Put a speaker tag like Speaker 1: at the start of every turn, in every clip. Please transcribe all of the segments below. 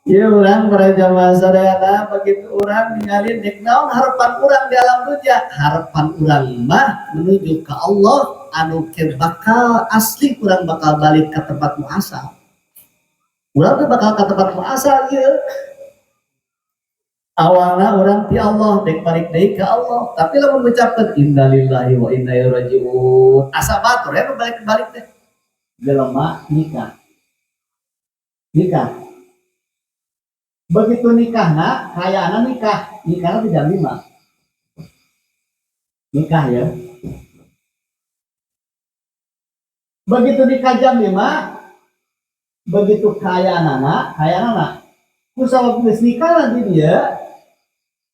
Speaker 1: Ya, urang para jamaah sadayana, begitu urang ningali dek naon harapan urang di alam dunia? Harapan urang mah menuju ke Allah anu ke bakal asli urang bakal balik ke tempat nu asal. Urang tuh bakal ke tempat nu asal ieu. Awalna urang ti Allah, dek balik deui ke Allah. Tapi lamun ngucapkeun innalillahi wa inna ilaihi rajiun, asa batur ya nu balik-balik teh.
Speaker 2: Jelema nikah. Nikah. Begitu nikahna, kayana nikah, nikahna di jam 5. Nikah ya. Begitu nikah jam 5, begitu kayanana, kayanana. Ku sabab geus nikah nanti dia,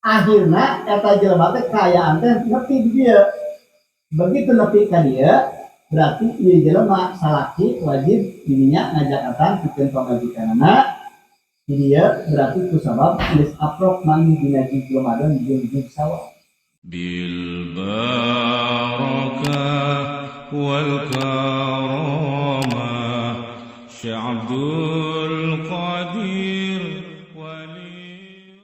Speaker 2: akhirna eta jelema teh kayaan teh nepi di dia. Begitu nepi ka dia, berarti ieu jelema salaki wajib dirinya ngajakatan pikeun pamajikanana. Dia berarti ku sabab geus aprok manggih dina juz Ramadan jeung juz Sawal.
Speaker 3: Bil barakah wal karamah Syekh Abdul Qadir wali.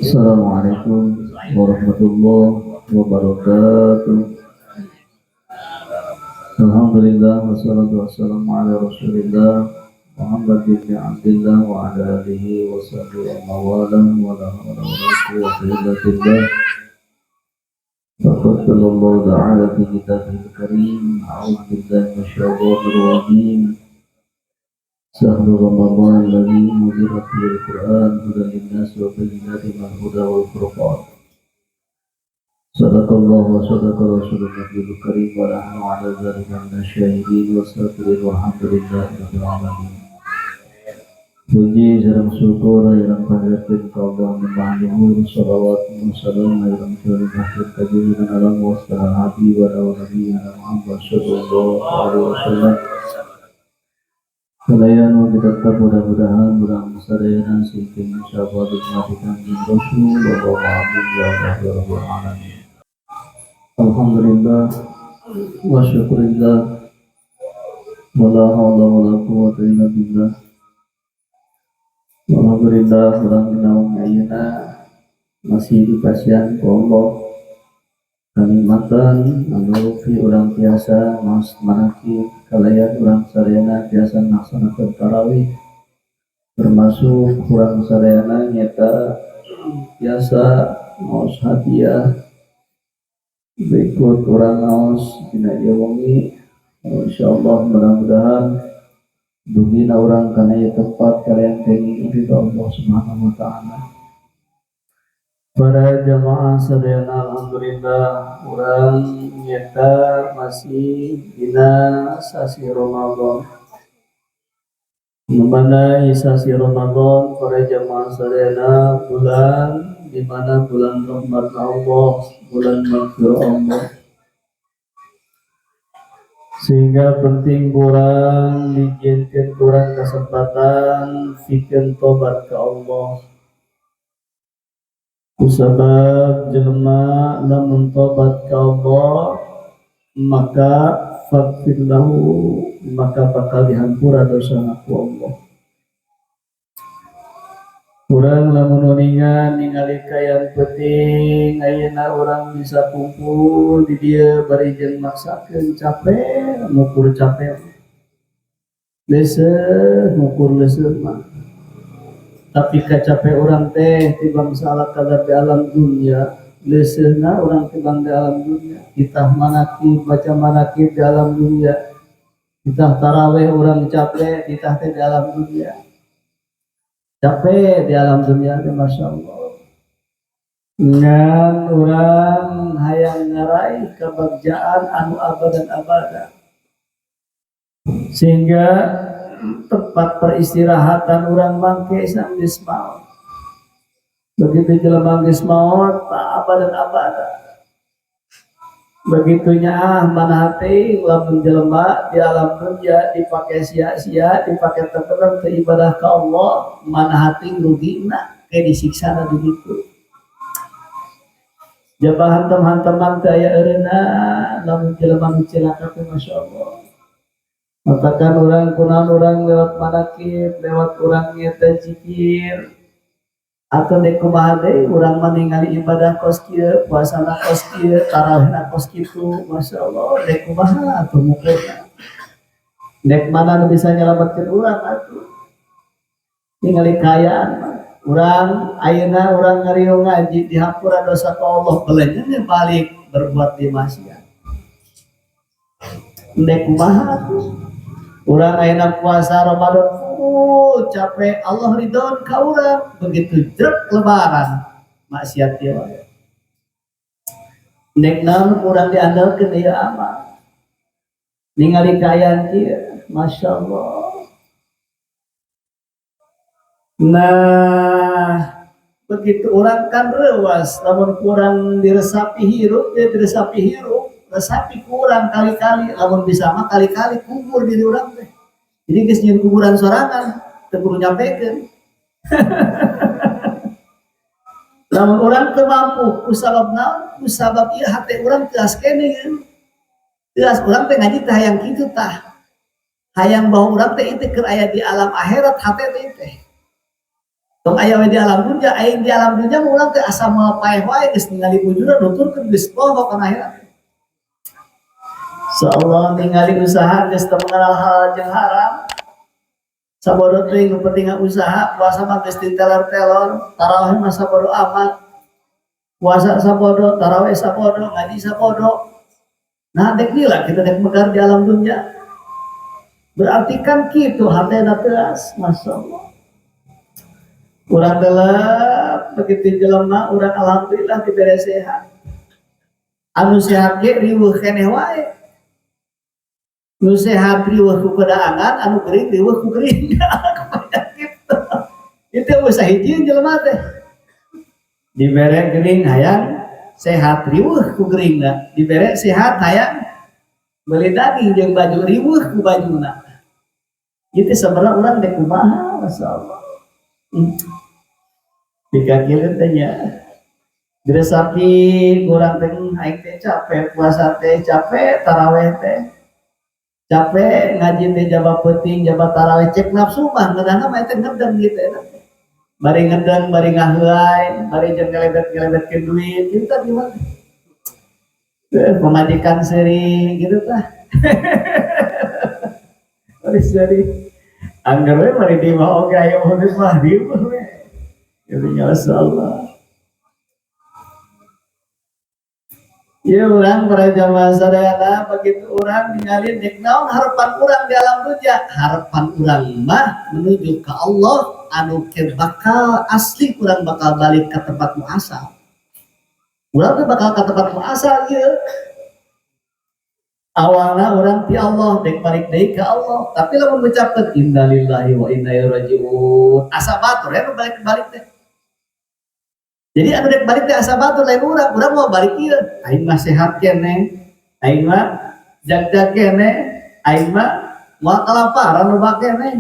Speaker 4: Assalamualaikum warahmatullahi wabarakatuh. Alhamdulillah wassalatu wassalamu ala Rasulillah Muhammad bin Abdullah wa ala alihi wa sahbihi wa mawala wa la hawla wa la quwwata illa billah. Faqad qala Allah ta'ala fi kitabihil karim, a'udzu billahi minasyaitonir rajim. Syahrul Ramadan alladzi unzila fihi al-Qur'an hudan lin-nasi wa bayyinatin minal huda wal furqan. Sadaqallahu wa sadaqa rasulun nabiyul karim wa nahnu ala dzalika minasyahidin wa sakirin walhamdulillahi rabbil alamin. Puji sareng syukur yang panjatkeun ka Allah nu maha luhur, salawat wa salam yang selalu ka junjungan alam wa sahabi wa nabi Muhammad sallallahu alaihi wasallam. Kalayan wa tetap mudah-mudahan urang sadayana singking syafaat umat Kanjeng Rasul wa ya Allah ya Rabbal alamin. Alhamdulillah wa syukurillah wa la hawla wa la quwwata illa billah. Alhamdulillah urang dina wengi ayeuna masih dipasihan ku Allah kanikmatan anu fi urang tiasa ngaos manakib kalayan urang sadayana tiasa ngalaksanakeun tarawih, termasuk urang sadayana nyata tiasa ngaos hadiah berikut urang ngaos dina ieu wengi. Insyaallah mudah-mudahan dugina urang kana ieu tempat kalian kenging ridho Allah Subhanahu wa taala. Para jamaah sadayana, alhamdulillah urang nyata masih dina sasi Ramadan. Mana sasi Ramadan para jamaah sadayana, bulan di mana bulan rahmat Allah, bulan maghfirah Allah. Sehingga penting kurang dijieunkeun kurang kesempatan pikeun tobat ke Allah. Kusabab jelema lamun tobat ka Allah maka faghfir lahu, maka bakal dihampura dosa ku Allah. Urang lamun uningan ningali kaayaan penting ayeuna urang bisa kumpul di dieu bari jeung maksakeun capek, ngukur capek leuseuh, ngukur leuseuh mah, tapi kacape urang teh tibang salah kadar di alam dunia, leuseuhna urang tibang di alam dunia. Kita manakib, baca manakib di alam dunia, kita taraweh urang capek, kita teh di alam dunia capek, di alam dunia teh masya Allah. Ngan urang hayang ngaraih kebagjaan anu abadan abada, sehingga tempat peristirahatan urang mangke sanggeus maot. Begitu jelema geus maot, tak abadan abada. Begitunya ah mana hati lamun jelema di alam dunia dipakai sia-sia, dipakai temenan ke ibadah ke Allah, mana hati rugina kayak disiksa na di ditu. Jabah hantem-hanteman teh aya eureuna lamun jelema nu cilaka teh, masyaallah. Matakan urang kunaon urang lewat manakib, lewat urang nyata zikir atau dek kumaha deui urang mah ningali ibadah kos kieu, puasana kos kieu, tarawihna kos kitu, masyaallah dek kumaha atuh ngukurna. Dek mana nu bisa nyelametkeun urang atuh. Ningali kaayaan mah urang ayeuna urang ngariung ngaji dihampura dosa ku Allah, belenyeun balik berbuat di maksiat. Dek kumaha atuh. Urang ayeuna puasa Ramadan full capek, Allah ridho ka urang, begitu jrek lebaran maksiat ieu wae. Dek naon urang diandalkeun ieu amal. Ningali kaayaan kieu, masyaallah. Nah, begitu urang kan reuas, lamun kurang diresapi hirup, ya diresapi hirup, resapi kurang kali-kali, lamun bisa mah kali-kali kubur diri urang teh. Jadi geus nyieun kuburan sorangan, teu kudu nyampekeun. Lamun urang teu mampu, ku sabab naon? Ku sabab ieu hate urang teuas keneh ieu. Teuas urang teh ngaji teh hayang kitu tah. Hayang bahwa urang teh ieu teh keur aya di alam akhirat hate teh teh. Tong aya we di alam dunya, aya di alam dunya mah urang teh asa moal paeh wae geus ningali bujuran nuturkeun geus poho kana akhirat. Insyaallah ningali usaha geus teu mengenal halal jeung haram. Sabodo teuing nu penting usaha, puasa mah geus ditelor-telor, tarawih mah sabodo amat. Puasa sabodo, tarawih sabodo, ngaji sabodo. Nah dek lila kita dek megar di alam dunia. Berarti kan kitu hatena teuas, masyaallah. Urang telep begitu jelema urang alhamdulillah dibere sehat. Anu sehat ge riweuh keneh wae. Nu sehat riweuh ku kedaangan, anu gering riweuh ku gering. Penyakit. Itu geus sahiji jelema teh. Dibere gering hayang sehat riweuh ku geringna, dibere sehat hayang meuli daging jeung baju riweuh ku bajuna. Itu sebenarnya urang dek kumaha, masyaallah. Dikakileun teh nya. Diresapi kurang teh aing teh capek, puasa teh capek, taraweh teh capek, ngaji teh jaba peuting, jaba taraweh, cek nafsu mah ngeunahna mah teh ngedeng gitu eta teh. Bari ngedeng, bari ngaheuay, bari jeung ngelebet-ngelebetkeun duit, gitu tah gimana? Pemajikan seuri gitu tah. Bari seuri. Angger we bari di imah oge aya mah di imah we. Gitu nya masyaallah. Ieu urang para jamaah sadayana begitu urang ningali dek naon harapan urang di alam dunya, harapan urang mah menuju ka Allah anu ke bakal asli urang bakal balik ke tempat nu asal. Urang teh bakal ka tempat nu asal ieu. Awalna urang ti Allah dek balik deui ka Allah, tapi lamun ngucapkeun innalillahi wa inna ilaihi rajiun, asa batur ya balik-balik teh. Jadi anu dek balik teh asa batur lain urang, urang mau balik ieu. Aing mah sehat keneh, aing mah jag-jag keneh, aing mah moal kalaparan loba keneh.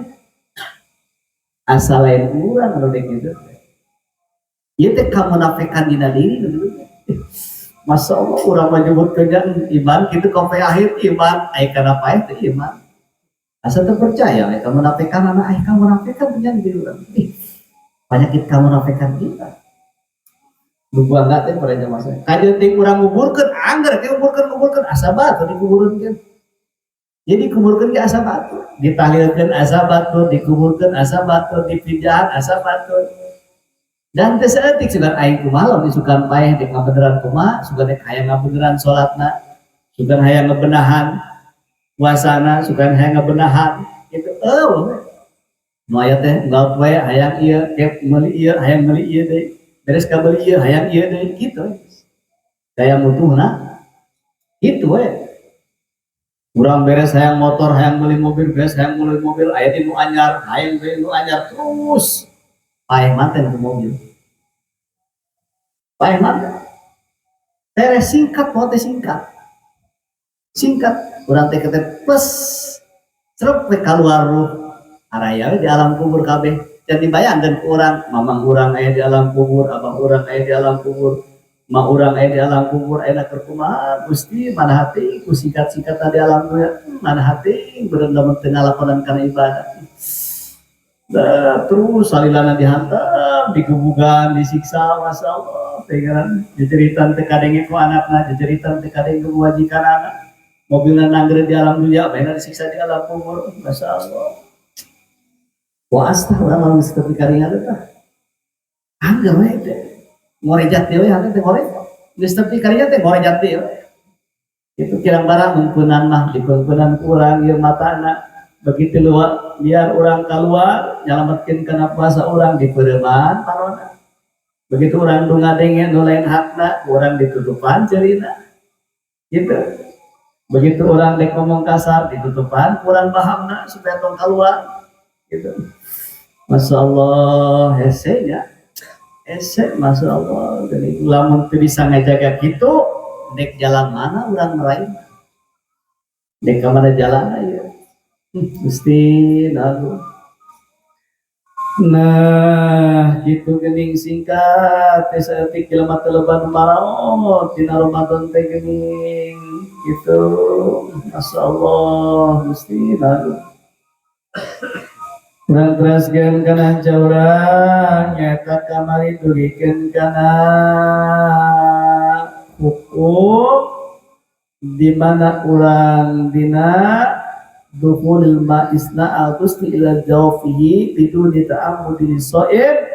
Speaker 4: Asa lain urang anu dek kitu teh. Ieu teh kamunafikan dina diri gitu teh. Masya Allah, urang mah nyebutkeun iman kitu kope akhir iman, ai kana paeh teh iman. Asa teu percaya we kamunafikan anak ai kamunafikan nya di urang. Ih, penyakit kamunafikan kita. Nu bangga teh pada jamaah saya. Kajeun ting urang nguburkeun angger ke nguburkeun asa batu dikuburkeun. Jadi dikuburkeun ge asa batu, ditahlilkeun asa batu, dikuburkeun asa batu, dipinjahan asa batu. Dan teh saeutik sugan aing kumaha lamun isukan paeh dek ngabeneran kumaha, sugan dek hayang ngabeneran salatna, sugan hayang ngebenahan puasana, sugan hayang ngebenahan gitu. Eueuh. Nu aya teh unggal poe hayang ieu, kep meuli ieu, hayang meuli ieu deui. Beres kabeuli ieu, hayang ieu deui kitu. Daya mutuhna kitu we. Urang beres hayang motor, hayang meuli mobil, beres hayang meuli mobil, aya di nu anyar, hayang deui nu anyar terus. Paeh maten ku mobil. Paeh maten. Tereh singkat, mau teh singkat. Singkat, urang teh keteh plus cerep we kaluar ruh. Araya we di alam kubur kabeh. Jadi bayangkeun ku urang, mamang urang aya di alam kubur, abah urang aya di alam kubur.
Speaker 1: Ma urang aya di alam kubur aya keur kumaha, Gusti? Mana hati ku singkat-singkat di alam dunya, mana hati berendam teu ngalakonan kana ibadah. Nah, terus salilana dihantam, digubugan, disiksa, masya Allah. Pengen jejeritan teu kadenge ku anakna, jejeritan teu kadenge ku majikan anak. Mobilna nangger di alam dunia, mainan disiksa di alam kubur, masya Allah. Waas tah urang lamun geus tepi karingat tah. Angger we teh. Ngorejat deui hate teh ngorejat. Geus tepi karingat teh ngorejat deui. Itu kirang barang mengkunan mah dipengkunan kurang ieu matana. Begitu luar biar orang keluar nyalametkeun kana puasa urang dipeureman parona. Begitu orang nu ngadenge nu lain hakna, urang ditutupan ceurina. Gitu. Begitu orang dek ngomong kasar ditutupan, kurang pahamna supaya tong keluar. Gitu. Masya Allah, hese nya. Hese, Masya Allah. Jadi lamun teu bisa ngajaga gitu, dek jalan mana urang meraih? Dek ka mana jalan ya? Gusti, lalu. Nah, gitu gening singkat teh saeutik jelema teu loba nu maraot dina Ramadan teh gening gitu. Masya Allah, Gusti, lalu. Urang teraskeun kana urang nyaeta kamari dugikeun kana hukum di mana urang dina dukhulil ma isna al-ghusli ila jawfihi biduni ta'ammudi shaim,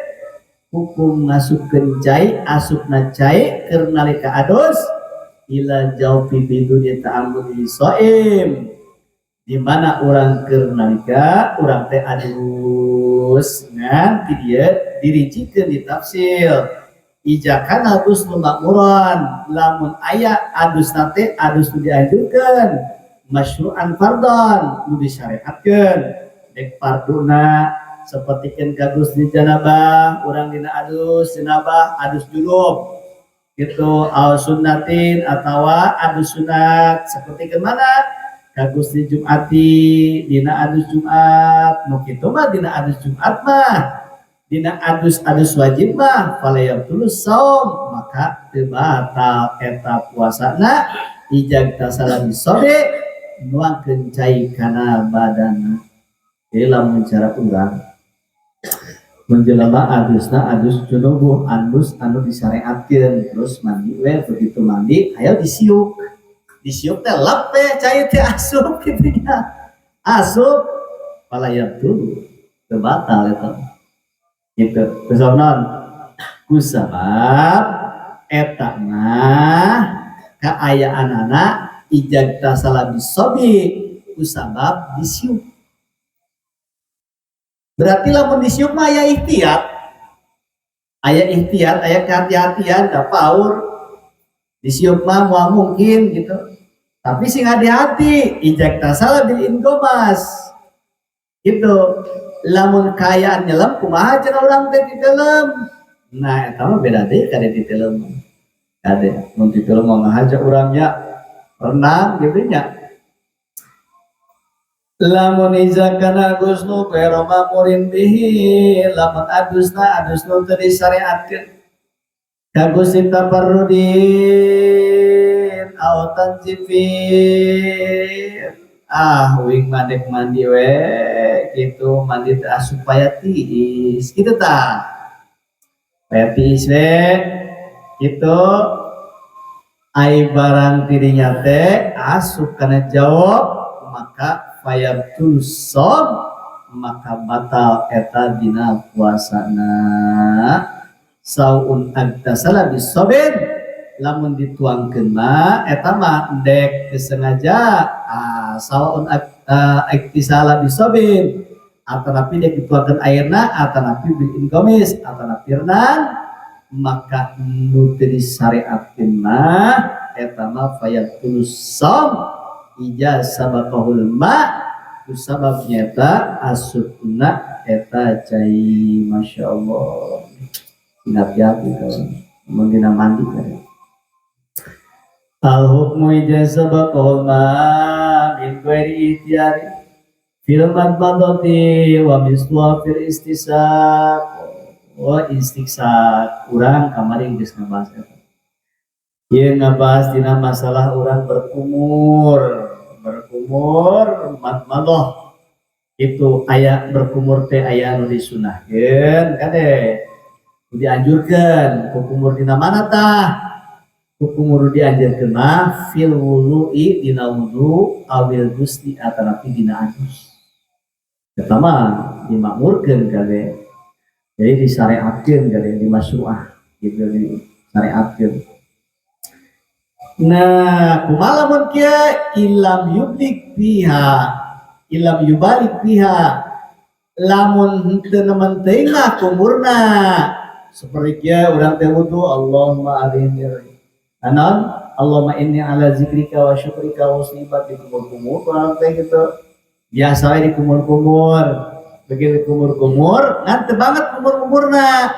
Speaker 1: hukum ngasupkeun cai, asupna cai keur nalika adus, ila jawfi biduni ta'ammudi shaim, di mana urang keur nalika urang teh adus. Ngan di dieu dirincikeun di tafsir ijakan ghuslu ma'muran, lamun aya adus teh adus nu dianjurkeun, masyru'an fardhan nu disyariatkeun, dek farduna sapertikeun kagus di janabah, urang dina adus janabah, adus junub gitu, au sunnatin atawa adus sunat sapertikeun mana kagus di Jumati dina adus Jumat. Nu kitu mah dina adus Jumat mah, dina adus-adus wajib mah, fala yabtulus saum, maka teu batal eta puasana ijagtasala bisobe nuangkeun cai kana badana. Jadi lamun cara urang menjelema adusna adus junubuh, adus anu disyariatkeun, terus mandi we, begitu mandi ayo disiuk, disiuk teh lep teh cai teh asup kitu nya, asup, fala yabtulu, teu batal eta gitu. Kusabab naon? Kusabab eta mah kaayaanana ijagtasala bisobi kusabab disiuk. Berarti lamun disiuk mah aya ikhtiar, aya ikhtiar, aya kehati-hatian, da paur disiuk mah moal mungkin gitu. Tapi sing hati-hati ijagtasala bil ingomas gitu. Lamun kaayaan nyelem kumaha cenah urang teh ditelem? Nah, eta mah beda deui kade ditelem. Kade mun ditelem mah ngahaja urangnya renang gitu nya. Lamun iza kana ghuslu ghairu ma'murin bihi, lamun adusna adus nu teu disyariatkeun kagusi tabarrudin au tanzifin, ah uing mandek mandi we gitu, mandi teh supaya tiis gitu tah, supaya tiis we gitu, ai barang tidinya teh asup kana jawab, maka fayabtul shaum, maka batal eta dina puasana. Saun agtasala bisobin, lamun dituangkeun mah eta mah dek disengaja, ah, sawaun iktisala bisobin atanapi dek dituangkeun airna atanapi bil ingomis atanapi renang, maka nu teu disyariatkeun mah eta mah fayabtul shaum ija sabaqahul ma, sabab nyata asupna eta cai. Masya Allah, ingat ya gitu mun dina mandi kan. Al hukmu ija sabaqahul ma min ghairi ihtiyari fil madmadati wa miswa fil istisaq wa istiqsaq. Urang kamari geus ngabahas eta.
Speaker 4: Ieu ngabahas dina masalah urang berkumur. Berkumur madmadah itu aya berkumur teh aya nu disunahkeun kade, nu dianjurkeun. Kukumur dina mana tah? Kukumur dianjurkeun mah fil wulu'i, dina wudu, awil gusli, atanapi dina adus. Eta mah dimakmurkeun kade, jadi disyariatkeun kade, dimasruah gitu, disyariatkeun. Nah, kumaha lamun kieu? Ilam yublik fiha, ilam yubalik fiha, lamun henteu nemen teuing mah kumurna seperti kieu, urang teh wudu, Allahumma arini anon, Allahumma inni ala zikrika wa syukrika wa husni ibadatik, kumur-kumur urang teh gitu biasa we dikumur-kumur. Begitu kumur-kumur ngan teu banget kumur-kumurna,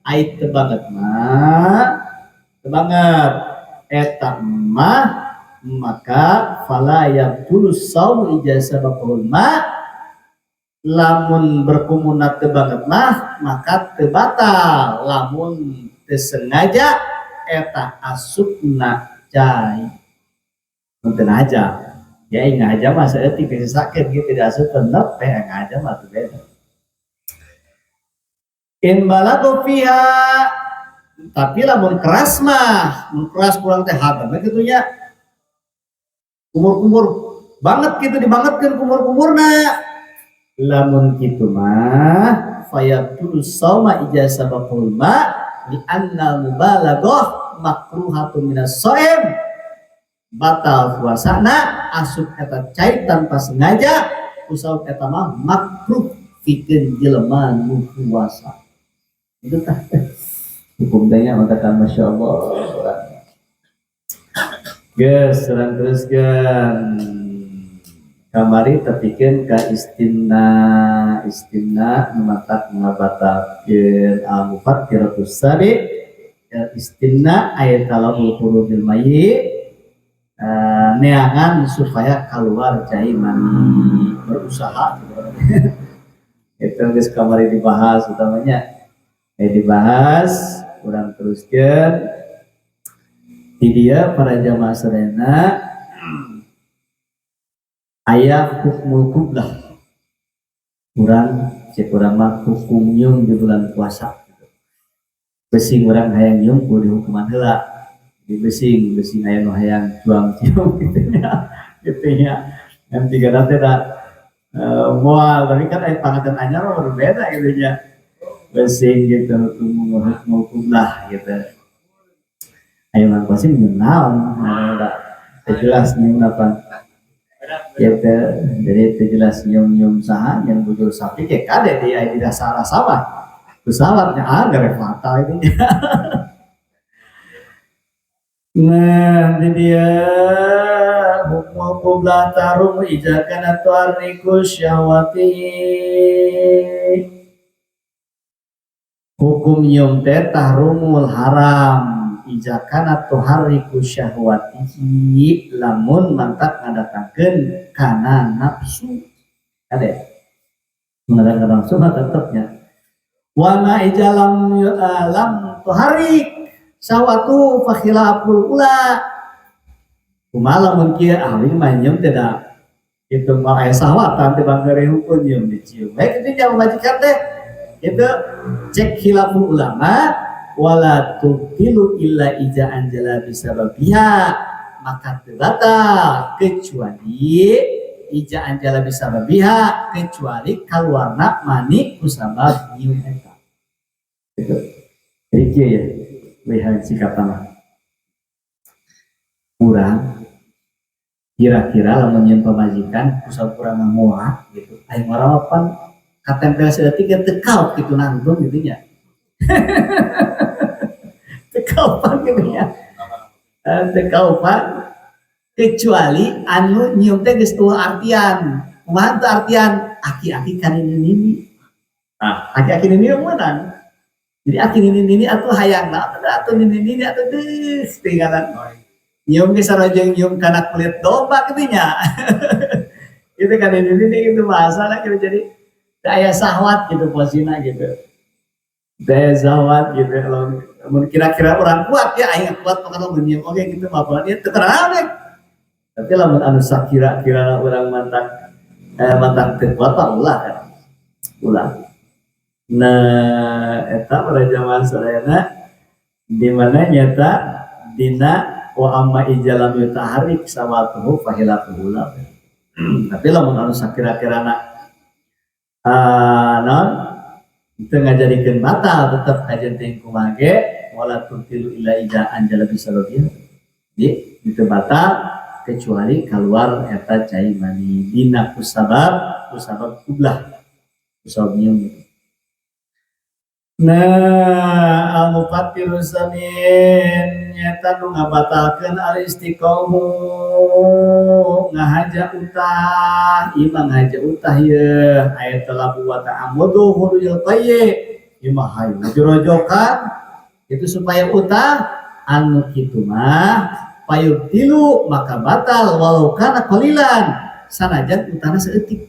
Speaker 4: ai teu banget mah, teu banget eta mah, maka fala yabtulu saum ija sabaqul ma. Lamun berkumurna teu banget mah, maka teu batal lamun teu sengaja eta asupna cai. Mun teu ngaja ya, ngaja mah saeutik sakit gitu, tidak asup tetep eh ngaja mah teu beda. In balagu fiha, tapi lamun keras mah, mun keras kurang teh hatam kitu nya, kumur-kumur banget gitu, dibangetkeun kumur-kumurna, lamun kitu mah fayabtulu sauma ija sabaqul ma li anna mubalaghah makruhatun minas shaim. Batal puasana asup eta cai tanpa sengaja, kusabab eta mah makruh pikeun jelema nu puasa. Itu tah hukum teh nya, matakan Masya Allah. Geus, urang teruskeun. Kamari tepikeun ka istimna, istimna nu matak ngabatalkeun, al mufattiratus sabi istimna ayat talabul khurujil mayyit, neangan supaya keluar cai mani, berusaha gitu. Itu geus kamari dibahas utamanya, dibahas. Urang teruskeun di dia para jamaah sadayana, aya hukmul qublah. Urang cek urang mah hukum nyium di bulan puasa. Besing urang hayang nyium kudu dihukuman heula. Di besing besing aya nu hayang cuang cium gitu nya, gitu nya. Nanti kan teh da moal, tapi kan aya panganten anyar mah berbeda gitu nya. Besing gitu hukum qublah gitu. Ayo nang pasti nyium naon, da teu jelas nyium apa gitu. Jadi teu jelas nyium-nyium saha, nyium bujur sapi ke kade dia tidak salah sama pesawatnya, ah gak fatal itu. Nah, ini dia hukum qublah tahrumu iza kana tuharriku syahwati. Hukum nyium teh tahrumul haram iza kana tuharriku syahwatihi, lamun mantak ngadatangkeun kana nafsu. Kade ngadatangkeun nafsu mah tetepnya. Wa ma iza lam tuharrik syahwatu fa khilaful ula. Kumaha lamun kieu? Ah, ini mah nyium teh da itu mah aya sahwatan teh banggeure hukum nyium dicium. Baik itu nya pamajikan teh. Itu cek khilaful ulama, wala tubtilu illa iza anjala bisababiha, maka teu batal kecuali iza anjala bisababiha, kecuali kaluarna mani kusabab nyium eta. Gitu. Jadi kieu ya, lihat sikap mah. Urang kira-kira lamun nyieun pamajikan kusabab urang ngamoak gitu. Aing mah pan katempel saeutik ge teu kaop gitu, nangtung gitu nya. Teu kaopan gitu nya. Teu kaopan kecuali anu nyium teh geus eueuh artian. Kumaha teu artian? Aki-aki ka nini-nini. Nah, aki-aki nini meunang. Jadi aki nini-nini atuh hayang naon atuh nini-nini atuh geus tinggalan. Nyium ge sarua nyium kana kulit domba kitu nya. Itu kan nini-nini gitu bahasa lah gitu, jadi teu aya sahwat gitu posisinya gitu.
Speaker 1: Daya zawat gitu lamun kira-kira orang kuat ya, aing kuat pokoknya lamun nyium oge gitu mah dia teu kunaon deh. Tapi lamun anu sakira-kira urang mantak teu kuat mah ulah kan, ulah. Nah, eta pada zaman sadayana di mana nyata dina wa amma idza lam yutaharrik sawatuhu fahilafuhu. Tapi lamun anu sakira-kirana naon teu ngajadikeun batal, tetep kajeun teuing kumaha ge wala tubtilu illa idza anzala bisababiha. Jadi itu batal kecuali keluar eta cai mani dina kusabab kublah, kusabab nyium gitu. Nah, al mufattiru samin nyata nu ngabatalkeun al istiqomu ngahaja utah. Ieu mah ngahaja utah ye aya talabu wa ta'amudu khurujul qayyi, ieu mah hayu jorojokan itu supaya utah. Anu kitu mah payubtilu maka batal walau kana qalilan, sanajan utahna saeutik.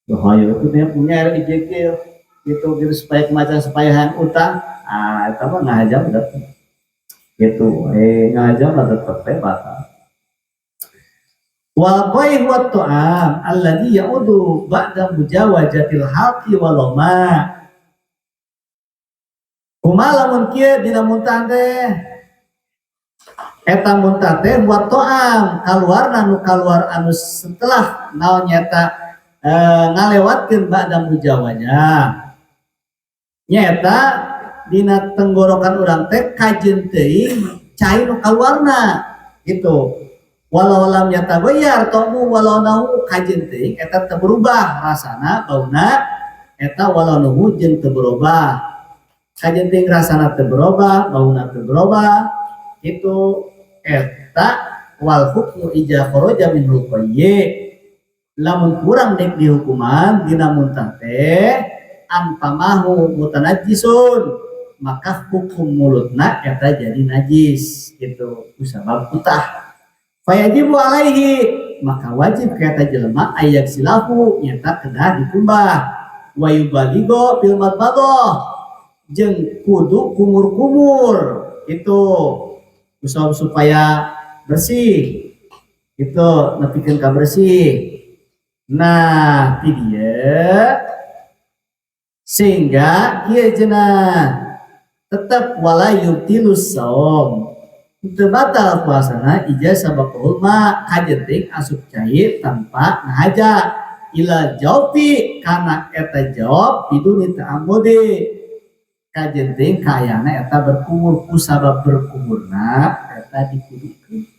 Speaker 1: Hayu itu dia punya dijekil gitu gitu supaya kemacan, supaya hayang utah. Ah, eta mah ngahaja udah gitu, ngahaja mah tetep we batal. Wal qayh wa ta'am alladhi ya'udu ba'da mujawazatil halqi wal ma. Kumaha lamun kieu dina muntah teh? Eta muntah teh wa ta'am kaluarna nu kaluar anu setelah naon nyata ngalewatkeun ba'da mujawazah, nyata dina tenggorokan urang teh kajeun teuing cai nu kaluarna gitu. Walau lam yataghayyar ta'mu walau nahu, kajeun teuing eta teu berubah rasana bauna eta, walau nahu jeung teu berubah, kajeun teuing rasana teu berubah, bauna teu berubah itu. Eta wal hukmu idza kharaja minhu qayyi, lamun kurang dek dihukuman dina muntah teh anfamahu mutanajjisun, maka hukum mulutna eta jadi najis gitu kusabab utah. Fayajibu alaihi, maka wajib ka eta jelema ayak silahu, nyata kedah dikumbah, wa yubaligo bil madmadah, jeung kudu kumur-kumur itu kusabab supaya bersih itu, nepikeun ka bersih. Nah, ti dieu sehingga kieu cenah tetep wala yubtilus saum, teu batal puasana idza sabaqahul ma, kajeun asup cai tanpa ngahaja ila jawfi kana eta jawf biduni ta'amudi, kajeun kaayana eta berkumur, kusabab berkumurna eta dikudukeun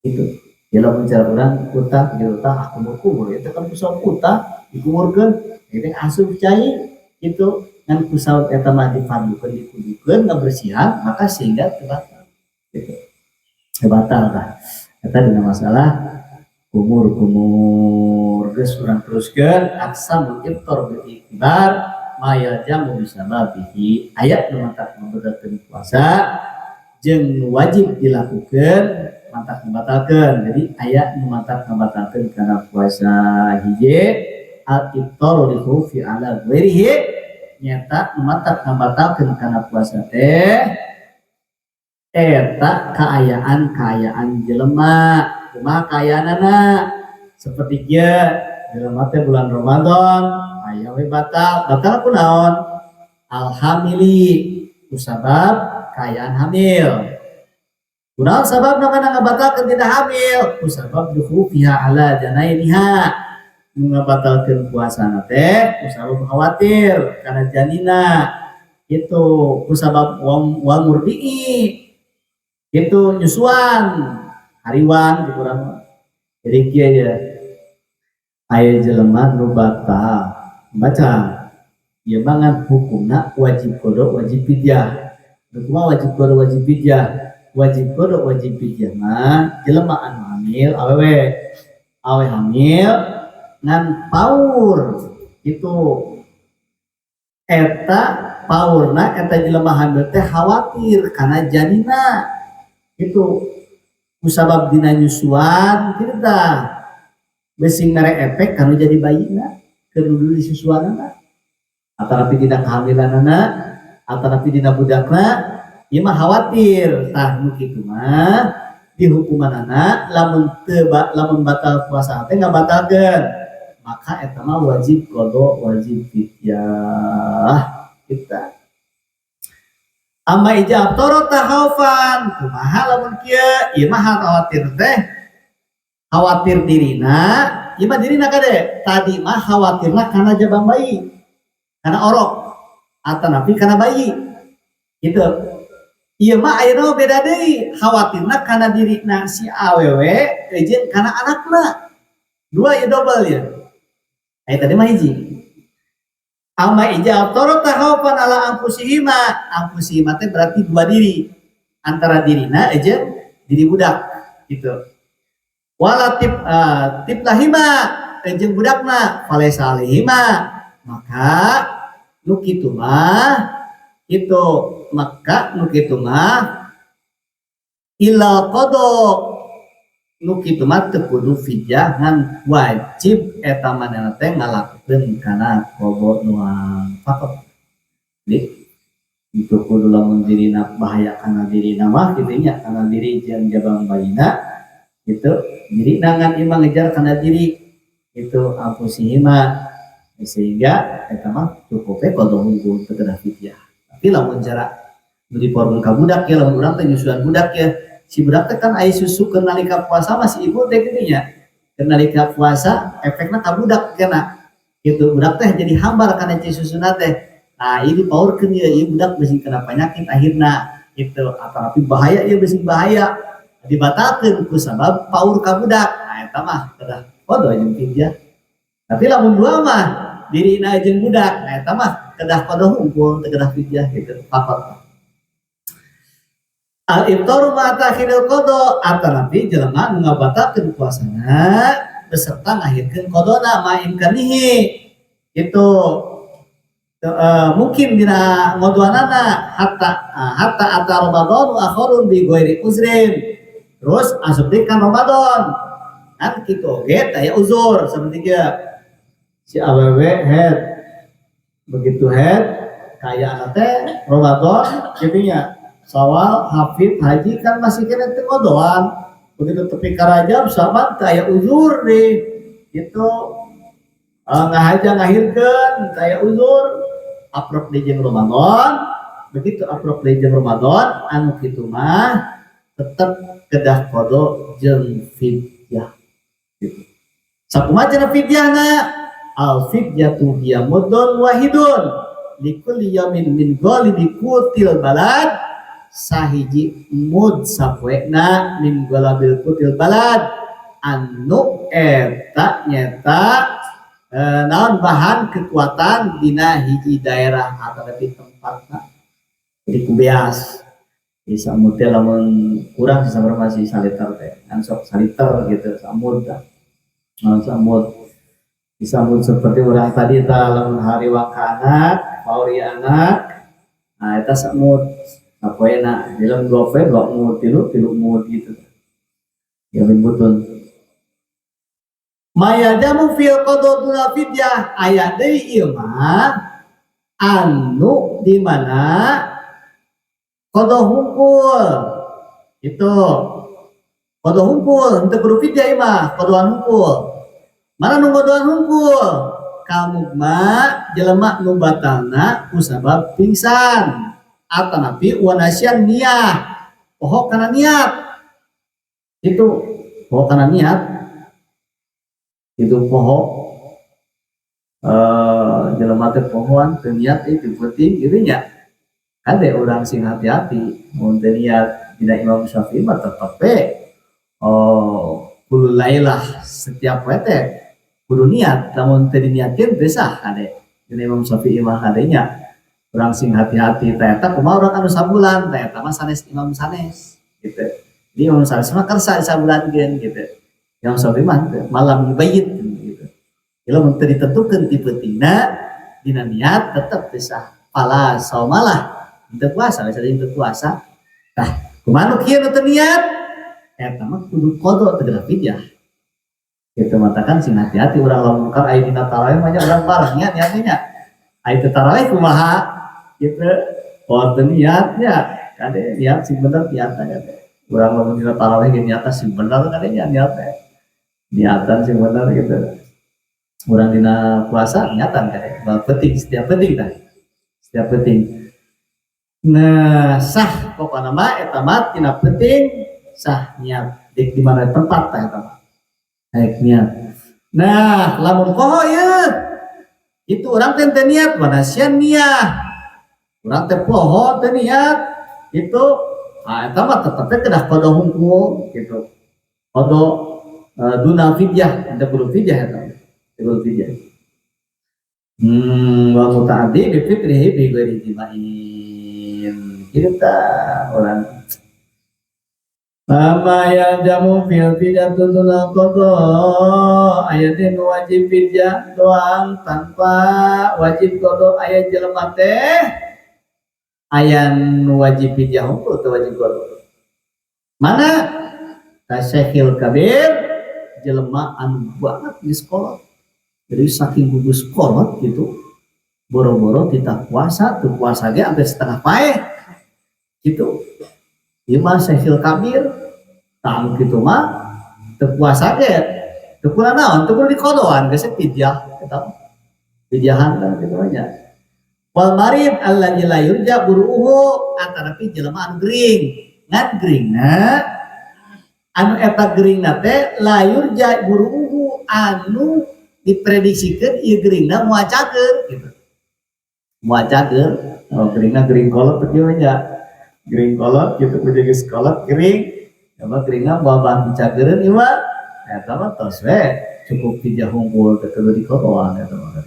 Speaker 1: itu ya. Lamun cara urang utah gitu, utah kumur-kumur itu kan kusabab utah dikumurkeun ini asup cai itu ngan kusabab eta mah diparlukeun dikudukeun ngabersihan, maka sehingga teu batal gitu, teu batal. Tah, eta dina masalah kumur-kumur. Geus, urang teruskeun aqsamul ifthar bil i'tibar ma yalzamu bisababihi. Aya nu mantak ngabatalkeun puasa jeung nu wajib dilakukeun mantak ngabatalkeun. Jadi aya nu mantak ngabatalkeun kana puasa. Hiji, al iftaru li khaufi ala ghairihi, nyata nu mantak ngabatalkeun kana puasa teh eta kaayaan-kaayaan jelema. Kumaha kaayaanana? Seperti kieu, jelema teh bulan Ramadan aya we batal. Batal ku naon? Alhamili, kusabab kaayaan hamil. Kunaon sababna mana ngabatalkeun tidak hamil? Kusabab dukhufiha ala janainiha, nu ngabatalkeun puasana teh kusabab khawatir kana janina itu, kusabab wal murdi'i itu nyusuan hariwang di urang. Jadi kieu ya, aya jelema nu batal baca ieu mah ngan hukumna wajib qadha, wajib fidyah. Nu kumaha wajib qadha, wajib fidyah? Wajib qadha, wajib fidyah mah jelema anu hamil, awewe, awe hamil ngan paur itu. Eta paurna eta jelema hamil teh khawatir kana janina itu kusabab dina nyusuan kitu. Tah, bisi mere efek kanu jadi bayina keur dulu disusuanana.
Speaker 2: Atanapi dina kehamilanana, atanapi dina budakna, ieu mah khawatir. Tah, nu kitu mah dihukumanana lamun teu, lamun batal puasa teh ngabatalkeun, maka eta mah wajib qada, wajib fidyah kita. Amma idza aftara takhaufan, kumaha lamun kieu? Ieu mah khawatir teh khawatir dirina, ieu mah dirina kade. Tadi mah khawatirna kana jabang bayi, kana orok atanapi kana bayi gitu. Ieu mah ayeuna beda deui, khawatirna kana dirina si awewe jeung kana anakna. Dua ya, double ya. Aya tadi mah hiji. Amma idza aftara takhaufan ala anfusihima, anfusihima teh berarti dua diri, antara dirina jeung diri budak gitu. Wala tip tiplahima jeung budakna, falaisa alaihima, maka nu kitu mah itu, maka nu kitu mah illa qada, nu kitu mah teu kudu fidyah, ngan wajib eta manehna teh ngalakukeun kana qada doang, faqat. Jadi itu kudu lamun dirina bahaya kana dirina mah kitu nya, kana diri jeung jabang bayina gitu. Diri ngan ieu mah ngejar kana diri itu, anfusihima, sehingga eta mah cukup we qada hungkul, teu kedah fidyah. Tapi lamun cara nu diporkeun ka budak ya, lamun urang teh nyusuan budak ya, si budak teh kan aya susu keur nalika puasa mah si ibu teh kitu nya. Keur nalika puasa efekna ka budak kena gitu, budak teh jadi hambar kana ci susuna teh. Nah, ini dipaurkeun ieu, ieu budak bisi kena penyakit akhirna gitu, atau bahaya ieu, bisi bahaya, dibatalkeun ku sabab paur ka budak. Nah, eta mah kedah qada jeung fidyah. Tapi lamun dua mah, dirina jeung budak, nah eta mah kedah qada hungkul, teu kedah fidyah gitu, faqat. Al iftaru ma ta'khiril qada, atanapi jelema nu ngabatalkeun puasana beserta ngahirkeun qadana, ma imkanihi itu mungkin dina ngodoanana, hatta hatta ata Ramadan wa akharun bi ghairi uzrin, terus asup deui kan Ramadan kan kitu oge taya uzur. Seperti kieu, si awewe head, begitu head kayak teh Ramadan kitu nya, Sawal, Hafid, Haji kan masih kena teu ngodoan. Begitu tepi ka Rajab, Syaban teu aya uzur deh gitu, ngahaja ngahirkeun teu aya uzur, aprok deui jeung Ramadan. Begitu aprok deui jeung Ramadan, anu kitu mah tetep kedah qada jeung fidyah gitu. Sakumaha cenah fidyahna? Al fidyatu hiya muddun wahidun likulli yaumin min ghalibi qutil balad, sahiji mud sapoena min ghalabil qutil balad, anu eta nyeta naon bahan kekuatan dina hiji daerah atau di tempatna. Jadi ku beas bisa mud teh, lamun kurang sih sabar masih saliter teh kan, sok saliter gitu samud tah. Nah, samud bisa mud seperti orang tadi tah, lamun hari waka anak, pauri anak, nah eta samud sapoena. Dalam 2 poe 2 mud, tilu 3 mud gitu ya, min butun. Maya jamu fil qada duna fidyah, aya deui ieu mah anu di mana qada hungkul itu, qada hungkul henteu kudu fidyah ieu mah, qadoan hungkul. Mana nu qadoan hungkul? Kamu mah jelema nu batalna ku sabab pingsan atanapi wa nasyan niyah, poho kana niat itu, poho kana niat itu, poho jelema teh pohoan teu niat itu penting gitu nya. Kade urang sing hati-hati, mun teu niat dina Imam Syafi'i mah tetep we, oh, kudu lailah, setiap poe teh kudu niat, lamun teu diniatkeun teu sah. Kade dina Imam Syafi'i mah kadenya urang sing hati-hati. Teh eta kumaha urang anu sabulan teh? Eta mah sanes imam sanes gitu. Jadi imam sanes mah kersa sabulankeun gitu, Imam Syafi'i mah teu, malam yubayyit gitu. Lamun teu ditentukeun ti peutingna dina niat tetep teu sah, fala saumalah, teu puasa, bisa teu puasa. Tah, kumaha nu kieu, nu teu niat? Eta mah kudu qada, teu kedah fidyah gitu. Matakan sing hati-hati urang lamun kan aya dina tarawih mah nya, urang bareng nya niatnya nya.
Speaker 1: Ai teu tarawih kumaha gitu. Oh, teu niatnya kade, niat sing bener niatna kade. Urang lamun dina tarawih ge niatna sing bener kade nya, niat teh niatan sing bener gitu. Urang dina puasa niatan kade penting, setiap penting tah, setiap penting. Nah, sah pokokna mah eta mah tina penting sah niat di mana tempat tah eta mah naik niat. Nah, lamun poho ye itu urang teh teu niat, mana sia niat urang teh poho teu niat itu, ah, eta mah tetep kedah qada hungkul gitu, qada duna fidyah, teu kudu fidyah, eta teu kudu fidyah. Wa muta'addi bi fitrihi bi ghairi jima'in kita orang. Ma yalzamu fil fidyatu dunal qada, aya teh nu wajib fidyah doang tanpa wajib qada. Aya jelema teh aya nu wajib fidyah hungkul, teu wajib qada. Mana? Kasyekhil kabir, jelema anu banget di sekolah. Jadi saking gugus kolot gitu, boro-boro tidak puasa, tuh puasa ge sampai setengah paeh gitu. Ieu mah syekhil kabir, tah gitu mah teu puasa ge teu kudu naon, teu kudu dikodoan geus fidyah eta. Fidyahan lah gitu aja. Wal marid alladzi la yurja buruhu, atanapi jelema anu gering. Ngan geringna anu eta geringna teh la yurja buruhu, anu diprediksikeun ieu geringna moal cager gitu. Moal cager, oh, geringna gering kolot teh kieu nya. Gering kolot gitu, kudu geus kolot gering. Emang geringna moal bahan dicagereun ieu mah. Eta mah tos we cukup fidyah hungkul, teu kudu dikodoan eta mah.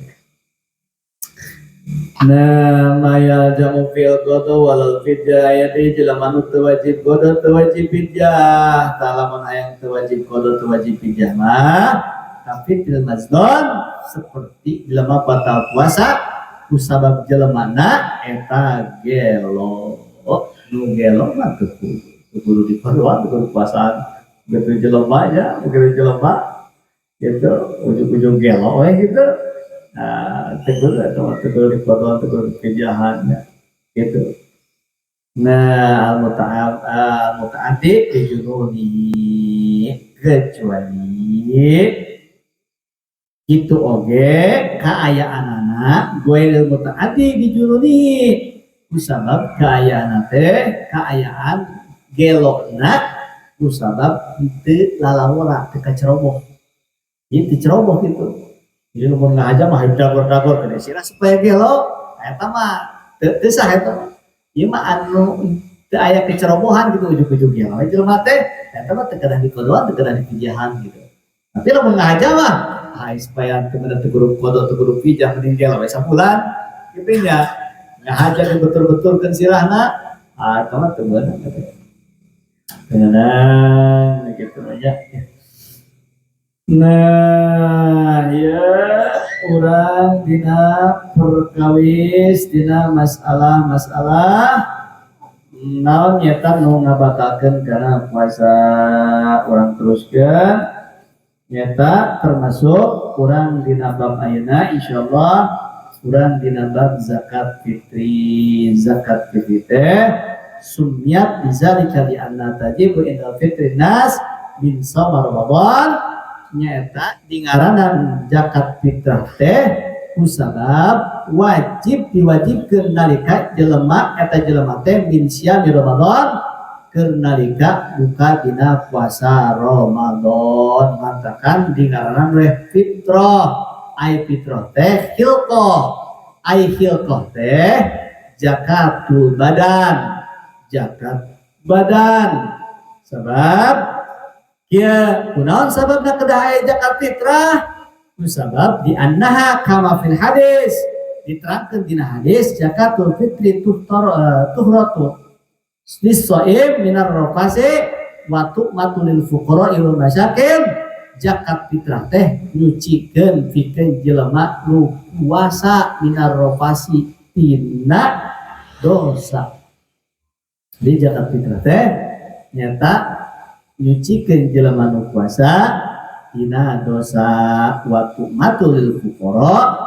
Speaker 1: Nah, ma yalzamu fil qada walal fidyah, aya deui jelema nu teu wajib qada, teu wajib fidyah. Tah, lamun aya teu wajib qada, teu wajib fidyah mah tapi fil mazdon, seperti jelema batal puasa kusabab jelemana eta gelo. Nu gelo mah teu kudu dikodoan, teu kudu puasaan. Begitu jelema nya, begitu jelema gitu ujung-ujung gelo we gitu. Nah, teu kudu eta mah, teu kudu dikodoan, teu kudu difidyahan gitu. Nah, al muta'al al muta'addi bi jununi, kecuali itu oge kaayaanana ghairil muta'addi bi jununi, kusabab kaayaan teh kaayaan gelona kusabab teu lalawara, teu kaceroboh. Ieu teu ceroboh gitu. Jadi lamun ngahaja mah dagor-dagor ke sirah supaya gelo, eta mah teu sah eta mah. Ieu mah anu teu aya kecerobohan gitu, ujug-ujug gelo we jelema teh, eta mah teu kedah dikodoan, teu kedah difidyahan gitu. Tapi lamun ngahaja mah, ai supaya teu bener teu kudu qada, teu kudu fidyah, mending gelo we sabulan gitu nya. Ngahaja betul-betul sirahna, ah, eta mah teu beunang gitu. Beunang gitu aja. Nah, ya urang dina perkawis dina masalah-masalah naon nyata nu ngabatalkeun kana puasa. Urang teruskeun nyata termasuk urang dina bab ayeuna, insyaallah urang dina bab zakat fitri. Zakat fitri teh summiyat bizalika li anna tajibu indal fitri nas min shoma Ramadan, nyaeta dingaranan zakat fitrah teh kusabab wajib diwajibkeun nalika jelema eta jelema teh min siyami Ramadan, keur nalika buka dina puasa Ramadan. Matakan dingaranan weh fitrah. Ai fitrah teh khilqah, ai khilqah teh zakatul badan, zakat badan. Sebab kieu, kunaon sababna kedah aya zakat fitrah? Kusabab di annaha kama fil hadis, diterangkan dina hadis, zakatul fitri tuhtar tuhratu lis-shaim minar rafasi wa tu'matu lil fuqara wal masakin. Zakat fitrah teh nyucikeun pikeun jelema nu puasa minar rafasi, tina dosa. Jadi zakat fitrah teh nyata nyucikeun jelema nu puasa tina dosa, wa tu'matu lil fuqara.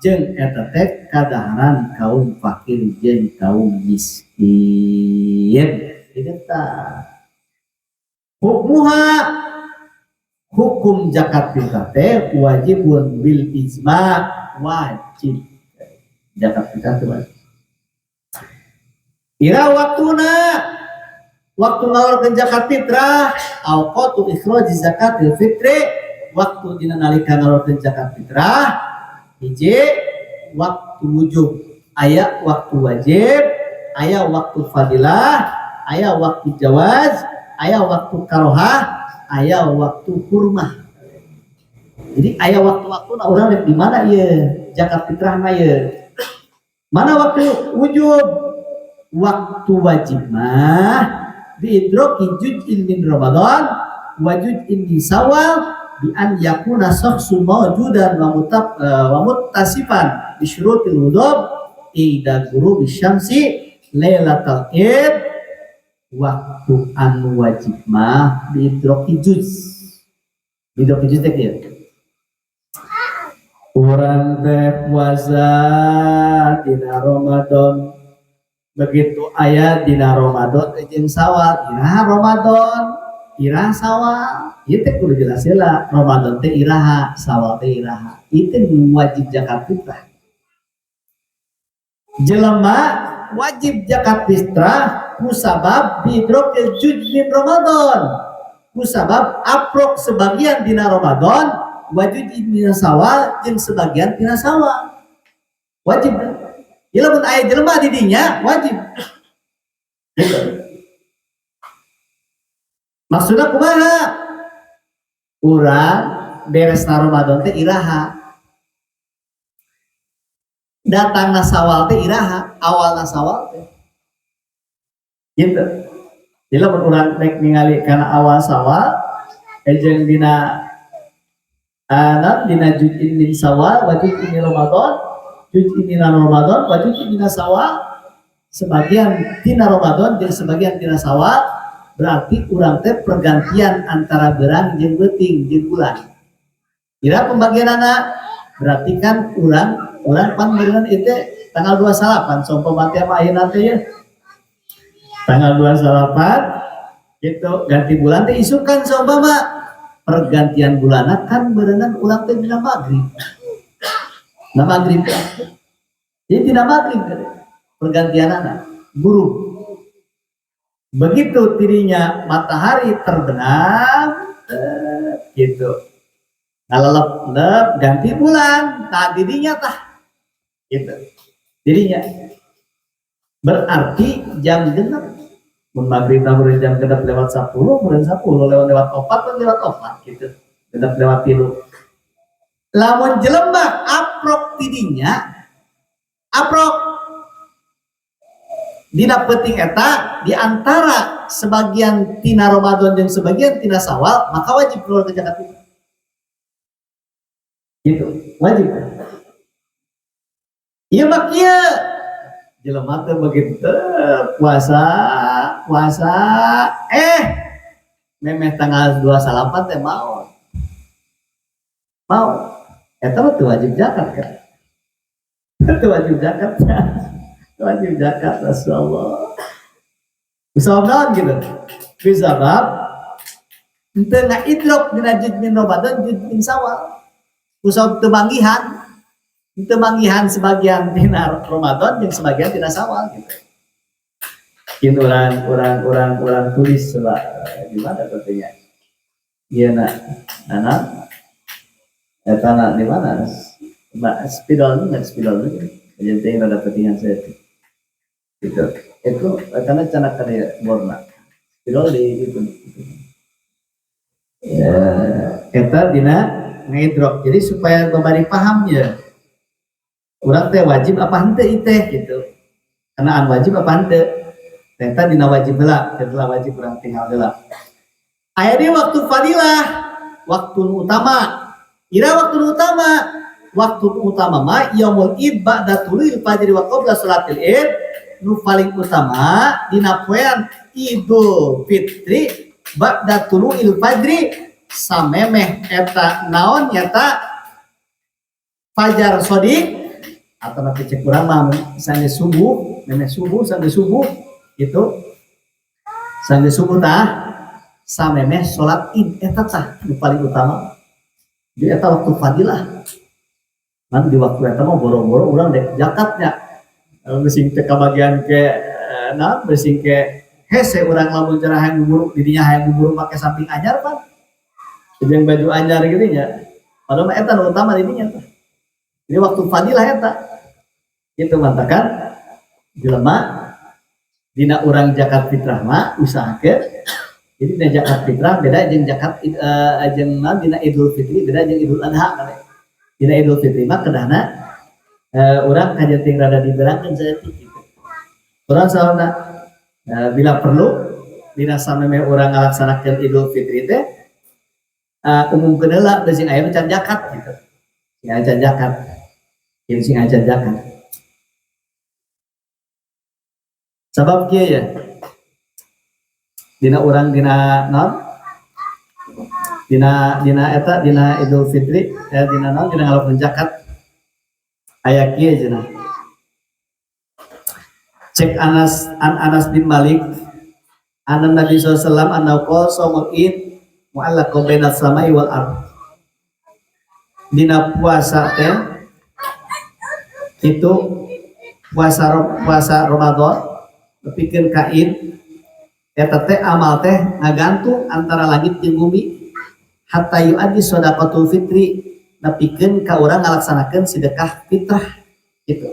Speaker 1: Jeung eta teh kadaharan kaum fakir jeung kaum miskin. Eta hukmuha, hukum zakat fitrah teh wajibun bil ijma, wajib zakat fitrah teh wajib. Ira waktuna, waktu ngaluarkeun zakat fitrah, awqatu ikhraji zakatil fitri, waktu dina nalika ngaluarkeun zakat fitrah, hiji waktu wujub, aya waktu wajib, aya waktu fadilah, aya waktu jawaz, aya waktu karohah, aya waktu hurmah. Jadi aya waktu-waktu nah urang di mana ieu zakat fitrah mah ieu. Mana waktu wujub? Waktu wajib mah biidroki juz'in min Ramadan wa juz'in min Syawal bi an yakuna syakhsu mawjudan wa mutab wa muttasifan bi syurutil wujub ida ghurubi syamsi lailatal id. Waktu anu wajib mah biidroki juz, biidroki juz teh kieu. Urang teh puasa dina Ramadan, begitu aya dina Ramadan jeung Sawal, iraha Ramadan, iraha Sawal, ieu teh kudu jelas heula. Ramadan teh iraha, Sawal teh iraha, ieu teh wajib zakat fitrah. Jelema wajib zakat fitrah kusabab biidrokil juz min Ramadan, kusabab aprok sebagian dina Ramadan, wajib dina Sawal jeung sebagian dina Sawal, wajib. Ya lamun aya jelema di dinya wajib. Gitu. Maksudna kumaha? Urang beresna Ramadan teh iraha? Datangna Sawal teh iraha? Awalna Sawal teh. Gitu. Jadi lamun urang rek ningali kana awal Sawal jeung dina dina juz'in min Sawal, wajib ini Ramadan, juz'in min Ramadan, wajib min Sawal, sebagian tina Ramadan jeung sebagian tina Sawal, berarti urang teh pergantian antara berang jeung beuting jeung bulan. Ira pembagianana berarti kan urang pan meureun ieu tanggal 29 saumpama teh mah ayeuna teh ya. Tanggal 29 gitu ganti bulan teh isukan saumpama pergantian bulanna kan berenang urang teh dina maghrib. Nah maghrib. Jadi tidak maghrib pergantianana guru. Begitu tirinya matahari terbenam gitu. Ngalelep lep ganti bulan, tah dirinya tah. Gitu. Dirinya. Berarti jam genep. Mun maghrib mah jam genep lewat 10, meureun 10 lewat lewat 4, lewat 4 gitu. Genep lewat 3. Lamun jelema aprok tidinya, aprok dina peuting eta di antara sebagian tina Ramadan dan sebagian tina Sawal, maka wajib keluar ke zakat fitrah. Gitu, wajib. Ieu mah kieu. Jelema teh begitu puasa, puasa, memeh tanggal 29 teh maot. Mau. Eta mah teu wajib zakat kan. Teu wajib zakat. Teu wajib zakat, masyaallah. Bisa naon gitu. Bisa bab henteu ngaidrok dina juz min Ramadan, juz min Sawal. Kusabab teu manggihan, teu manggihan sebagian tina Ramadan jeung sebagian tina Sawal gitu. Mungkin orang tulis coba gimana tentunya. Iya nak, anak, eta nak di mana? Mbak spidol nggak spidol jadi teh rada pentingan saya tuh. Gitu. Itu karena canak kade borna. Spidol di itu. Ya, eta dina ngedrop. Jadi supaya babari paham ya. Urang teh wajib apa henteu ieu teh gitu. Karena an wajib apa henteu. Eta dina wajib heula, eta wajib urang tinggal heula. Aya di waktu fadilah, waktu utama. Ira waktu utama, waktu utama mah yaumul id ba'da tulu'il fajri wa qabla salatil id, nu paling utama dina poean Idul Fitri ba'da tulu'il fajri samemeh eta naon nyata fajar shodiq. Atau nanti cek urang mah sangge subuh, memeh subuh sangge subuh itu sangge subuh tah samemeh salat Id eta tah nu paling utama. Di eta waktu fadilah. Kan di waktu eta mah boro-boro urang dek zakatnya. Sing teu kabagian ke naon sing ke hese urang lamun cara hayang buburu didinya hayang buburu make samping anyar pan. Jeung baju anyar gitu nya. Padahal mah eta nu utama didinya tah. Jadi waktu fadilah eta. Itu mantakan jelema dina urang zakat fitrah mah usahakeun. Jadi dina zakat fitrah beda jeung zakat jeung naon dina Idul Fitri beda jeung Idul Adha kali. Dina Idul Fitri mah kedahna urang kajenting rada diberangkeun saeutik gitu. Urang sauna bila perlu dina samemeh urang ngalaksanakeun Idul Fitri teh umumkeun heula da sing aya nu can zakat gitu. Sing aya can zakat. Jadi sing aya can zakat. Sabab kieu ya. Dina urang dina naon? Dina dina eta dina Idul Fitri dina naon dina ngalakukeun zakat aya kieu cenah. Cek Anas an Anas bin Malik anna Nabi sallallahu alaihi wasallam annahu qala shaumul id mu'allaqun bainas samai wal ard. Dina puasa teh itu puasa Ramadan nepikeun ka Id eta teh amal teh ngagantung antara langit jeung bumi hatta yu'addi shadaqatul fitri nepikeun ka urang ngalaksanakeun sedekah fitrah gitu.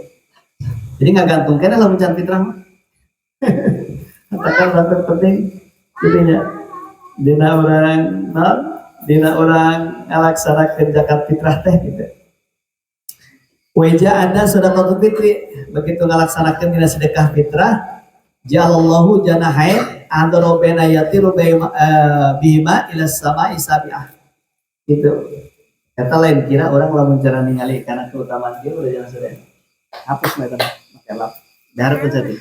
Speaker 1: Jadi ngagantung keneh lamun can fitrah mah. Katakan rada penting jadinya dina urang naon dina urang ngalaksanakeun zakat fitrah teh gitu. Weja ada sedekah fitri begitu ngalaksanakeun dina sedekah fitrah jalallahu janahain andaro baina yatiru bihima ila samai sabi'ah gitu. Eta lain kira orang lamun cara ningali karena keutamaan dia udah jalan sadaya. Hapus mah eta make lap. Diharapkeun saeutik.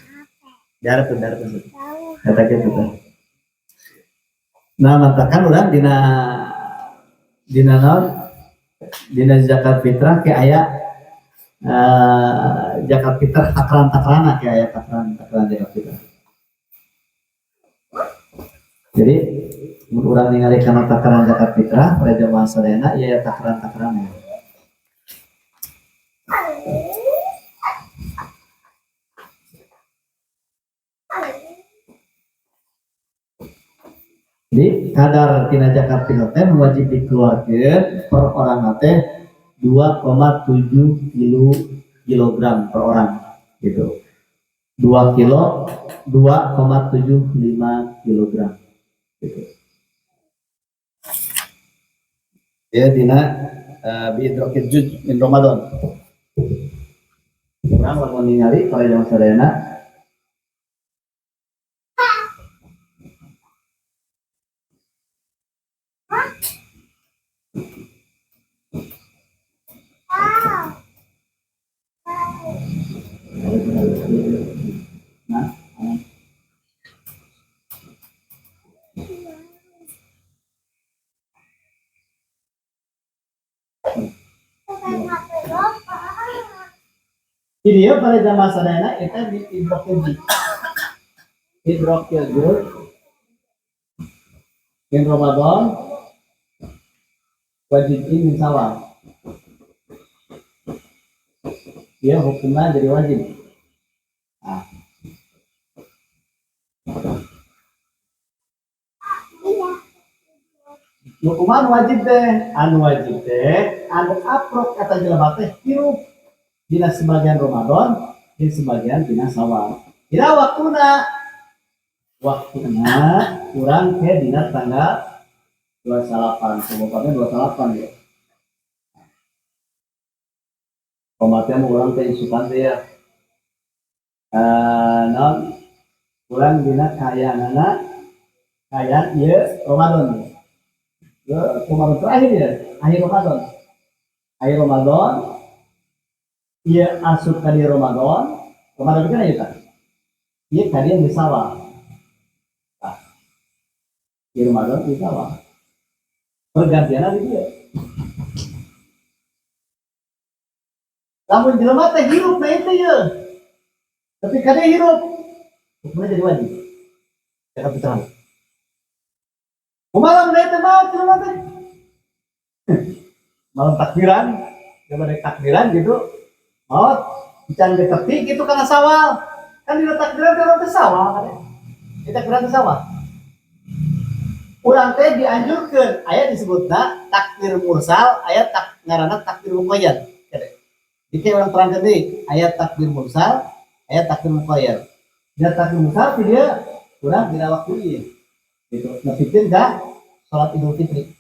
Speaker 1: Diharapkeun saeutik. Eta kitu teh. Nah, mantakan urang dina dina naon? Dina zakat fitrah ke aya zakat fitrah takran-takrana ke aya takran-takran zakat fitrah. Jadi mun urang ningali kana takaran zakat fitrah pada jamaah sadayana ieu aya takaran-takaranna. Jadi kadar tina zakat fitrah teh wajib dikeluarkeun per orang teh 2,7 kilogram per orang gitu. 2 kilo 2,75 kilogram gitu. Ya dina biidrokil juj min Ramadan. Urang lamun ningali para jamaah sadayana Ini ya pada jamaah sadayana eta di idrokil juz. Idrokil juz min Ramadan wajib min Syawal. Dia hukumnya jadi wajib. Nah. Hukuman wajib teh, anu wajib teh, anu aprok eta jelema teh hirup dina sebagian Ramadan, di sebagian dina Syawal. Dina waktuna, waktuna kurang ke dina tanggal 28, sebabnya 28 ya. Pematian urang teh isukan teh ya. Non urang dina kayanana kayan ieu Ramadan. Ieu Ramadan terakhir ya, akhir Ramadan. Akhir Ramadan ieu asup ka di Ramadan, Ramadan kan ieu tah. Ieu ka dieu geus sawah. Tah. Ieu Ramadan geus sawah. Pergantianna di dieu.
Speaker 2: Lamun jelema teh hirup na itu ya. Tapi kada hirup, hukumnya jadi wajib. Zakat fitrah. Kumaha lamun teh maot jelema teh? Malam takbiran, zaman takbiran gitu, maot, can tepi gitu karena Sawal. Kan dina takbiran teh urang teh Sawal kan ya. Di takbiran teh Sawal. Urang teh dianjurkeun, aya disebutna takbir mursal, aya tak ngaranna takbir muqayyad. Jadi urang terangkeun deui, aya takbir mursal, aya takbir muqayyad. Dan takbir mursal ti dia urang dina waktu ieu. Gitu. Nepikeun ka salat Idul Fitri.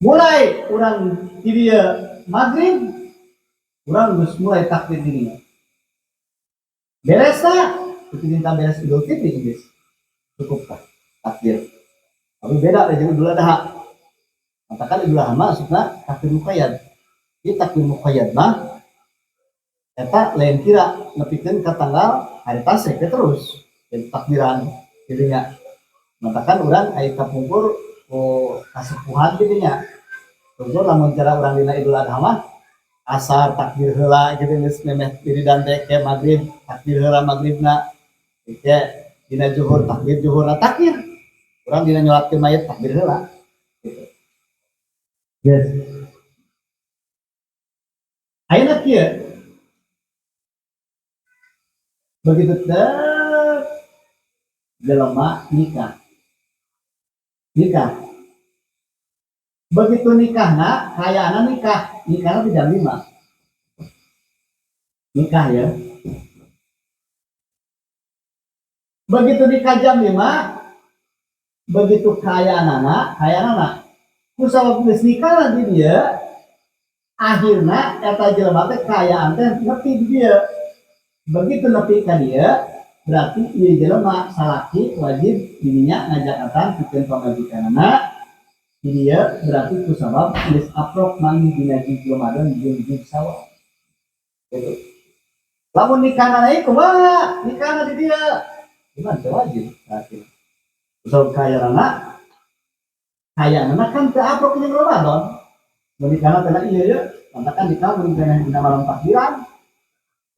Speaker 2: Mulai urang di dia maghrib, urang geus mulai takbir dirinya. Beresna, nepikeun ka beres Idul Fitri geus. Cukup kah takbir. Tapi beda dari Idul Adha. Katakan Idul Adha maksudna takbir muqayyad. Ieu takbir muqayyad mah eta lain kira nepikeun ka tanggal hari tasyrik we terus. Jadi takbiran kitu nya. Matakan urang aya kapungkur ku kasepuhan kitu nya. Kapungkur lamun cara urang dina Idul Adha mah asar takbir heula gitu geus memeh wiridan teh ke maghrib takbir heula maghribna. Ke dina zuhur takbir zuhurna takbir. Urang dina nyolatkeun mayit takbir heula gitu. Yes. Ayeuna kieu. Begitu teh jelema nikah. Nikah. Begitu nikahna, kayana nikah. Nikahna di jam 5. Nikah ya. Begitu nikah jam 5, begitu kayanana, kayanana. Ku sabab geus nikah nanti dia, akhirna eta jelema teh kayaan teh nepi di dia. Begitu nepi ka dia, berarti ieu jelema salaki wajib dirinya ngajakatan pikeun pamajikanana. Di dia berarti ku sabab geus aprok manggih dina juz Ramadan jeung juz Syawal. Gitu. Lamun nikahna ieu kumaha? Nikahna di dia. Gimana teh wajib berarti. Kusabab kayanana, kayanana kan teu aprok jeung Ramadan. Mun nikahna teh ieu ye, maka nikah mun dina malam takbiran.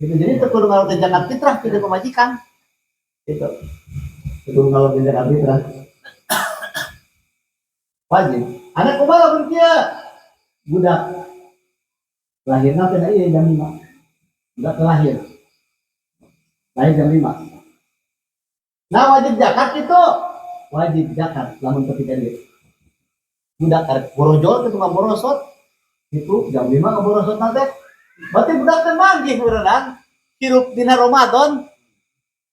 Speaker 2: Gitu. Jadi teu kudu ngalor zakat fitrah pikeun pamajikan. Gitu. Teu kudu ngalor zakat fitrah. Wajib. Anak kumaha lamun kieu? Budak. Lahirna teh ieu jam 5. Budak lahir. Lahir jam 5. Nah wajib zakat itu wajib zakat lamun ketika dia. Budak karek borojol kitu ngaborosot. Itu jam 5 ngaborosot teh. Berarti budak teh manggih berenang hirup dina Ramadan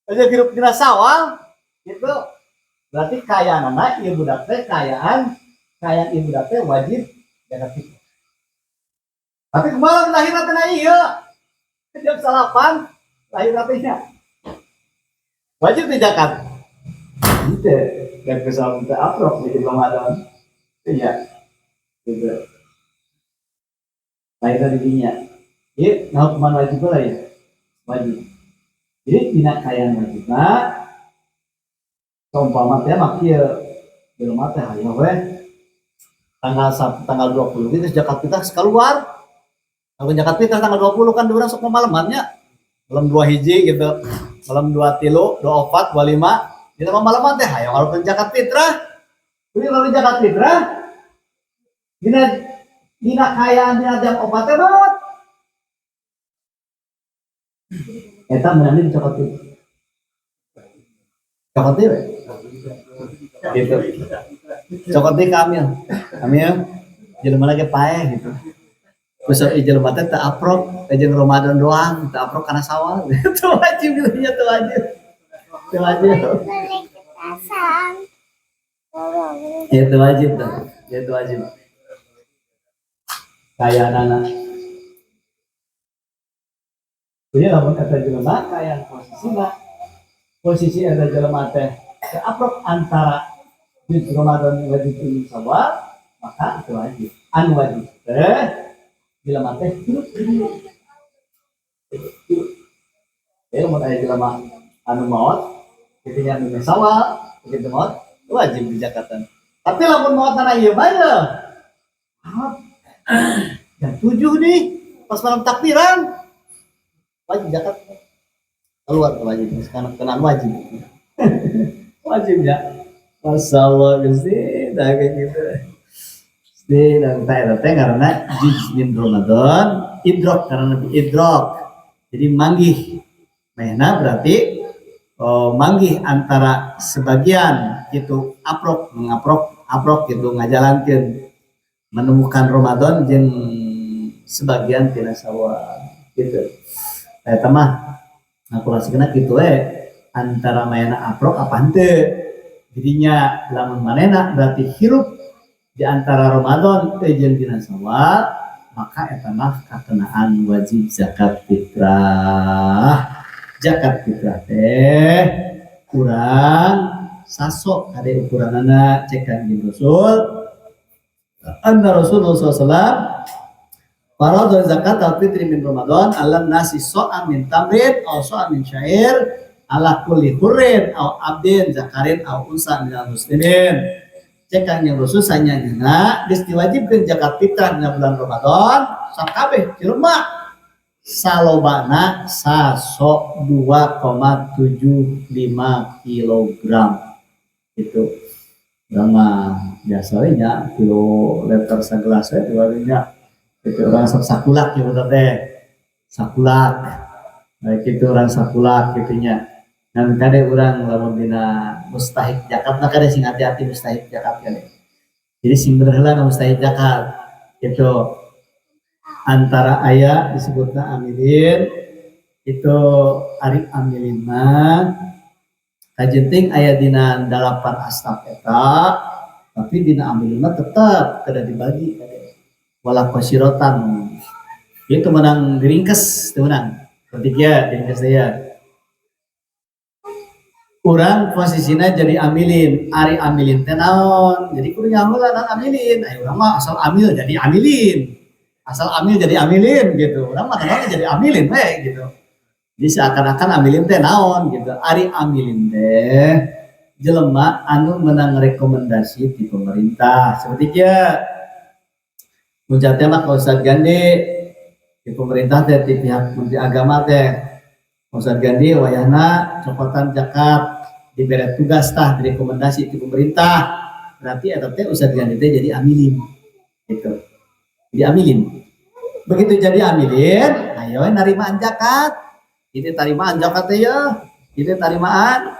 Speaker 2: aja hirup dina Syawal gitu. Berarti kayaanana ieu budak teh kayaan, kayaan ieu budak teh wajib zakat fitrah. Tapi kumaha lahirna teh ieu? Jam 9 lahirna teh nya. Wajib di zakat. Gitu. Dan kesalahan teh aprok di Ramadan. Iya. Gitu. Lahirna di dinya. Ieu nah hukuman wajib lah ya. Wajib. Jadi dina kayaan wajibna saumpama teh mah kieu jelema teh hayo we tanggal tanggal 20 itu zakat fitrah keluar. Kalau zakat fitrah tanggal 20 kan diurang sok mamalemannya. Malam 2 hiji gitu. Malam 2 tilu, 2 opat, 2 lima. Kita mah malaman teh hayo kalau zakat fitrah. Jadi kalau zakat fitrah dina dina kayaan dina jam opat teh maot. Eta meunang dicokot ieu. Cokot ieu we. Gitu. Cokot ieu ka Amil. Amil jelema lagi paeh gitu. Terus jelema teh teu aprok, teh jeung Ramadan doang, teu aprok kana Sawal. Teu wajib gitu nya, teu wajib. Teu wajib. Ya teu wajib tuh. Ya teu wajib. Kayaanana. Jadi lamun eta jelema kayaan posisina, posisi eta jelema teh teu aprok antara juz Ramadan wajib ini Syawal, maka itu wajib. Anu wajib teh jelema teh hirup hirup. Jadi lamun aya jelema anu maot, kitu nya anu Syawal, begitu maot, wajib di Jakarta. Tapi lamun maot tanah ieu mah ye. Maot. Jam 7 nih.
Speaker 1: Pas malam takbiran wajib zakat keluar, wajib sekarang, kena wajib, wajib ya. Masya Allah, Gusti, dah kayak gitu. Gusti, dan tak teh karena juz min Ramadan, idrok, karena lebih idrok. Jadi manggih. Mana berarti, oh, manggih antara sebagian itu aprok, mengaprok, aprok gitu ngajalankeun menemukan Ramadan jeung sebagian tina Sawal gitu. Eta mah ngakulasikeunna kitu we, antara mayana aprok apa henteu. Jadinya lamun manena berarti hirup di antara Ramadan jeung dina Sawal, maka eta mah kakenaan wajib zakat fitrah. Zakat fitrah teh kurang saso, kade ukuranana. Cek Kanjeng Rasul, anna Rasulullah SAW farada zakat al-fitri min Ramadan ala nasi so'an min tamrin atau so'an min syair ala kulli hurrin au abdin zakarin au unsa minal muslimin. Cek Kanjeng Rasul, sanyana geus diwajibkeun zakat fitrah dina bulan Ramadan sakabeh jelema salobana saso 2,75 kilogram. Itu urang mah biasa we nya, kilo liter sagelas we nya itu. Urang sok sakulak ya bener teh, sakulak. Baik, itu urang sakulak gitu nya. Dan kade urang lamun dina mustahik zakat, nah, kade sing hati-hati mustahik zakat kade. Jadi sing bener heula mustahik zakat itu antara aya disebutna amilin. Itu ari amilin mah kajenting aya dina dalapan asnaf eta, tapi dina amilin mah tetap kada dibagi kade wala qasirotan. Itu menang diringkes, itu menang seperti dia diringkes ya. Urang posisinya jadi amilin. Ari amilin teh naon? Jadi kudu nyaho lah naon amilin. Ayo, urang mah asal amil jadi amilin, asal amil jadi amilin gitu. Urang mah naon jadi amilin we gitu. Jadi seakan-akan amilin teh naon gitu. Ari amilin teh jelema anu menang rekomendasi di pemerintah, seperti dia Mujatnya mah ka Ustad Gandhi di pemerintah teh, di pihak Menteri Agama teh. Ustad Gandhi wayahna cokotan zakat, diberi tugas tah, direkomendasi di pemerintah, berarti eta teh Ustad Gandhi teh jadi amilin gitu. Jadi amilin. Begitu jadi amilin, ayo narimaan zakat ini, tarimaan zakat teh ya ini, tarimaan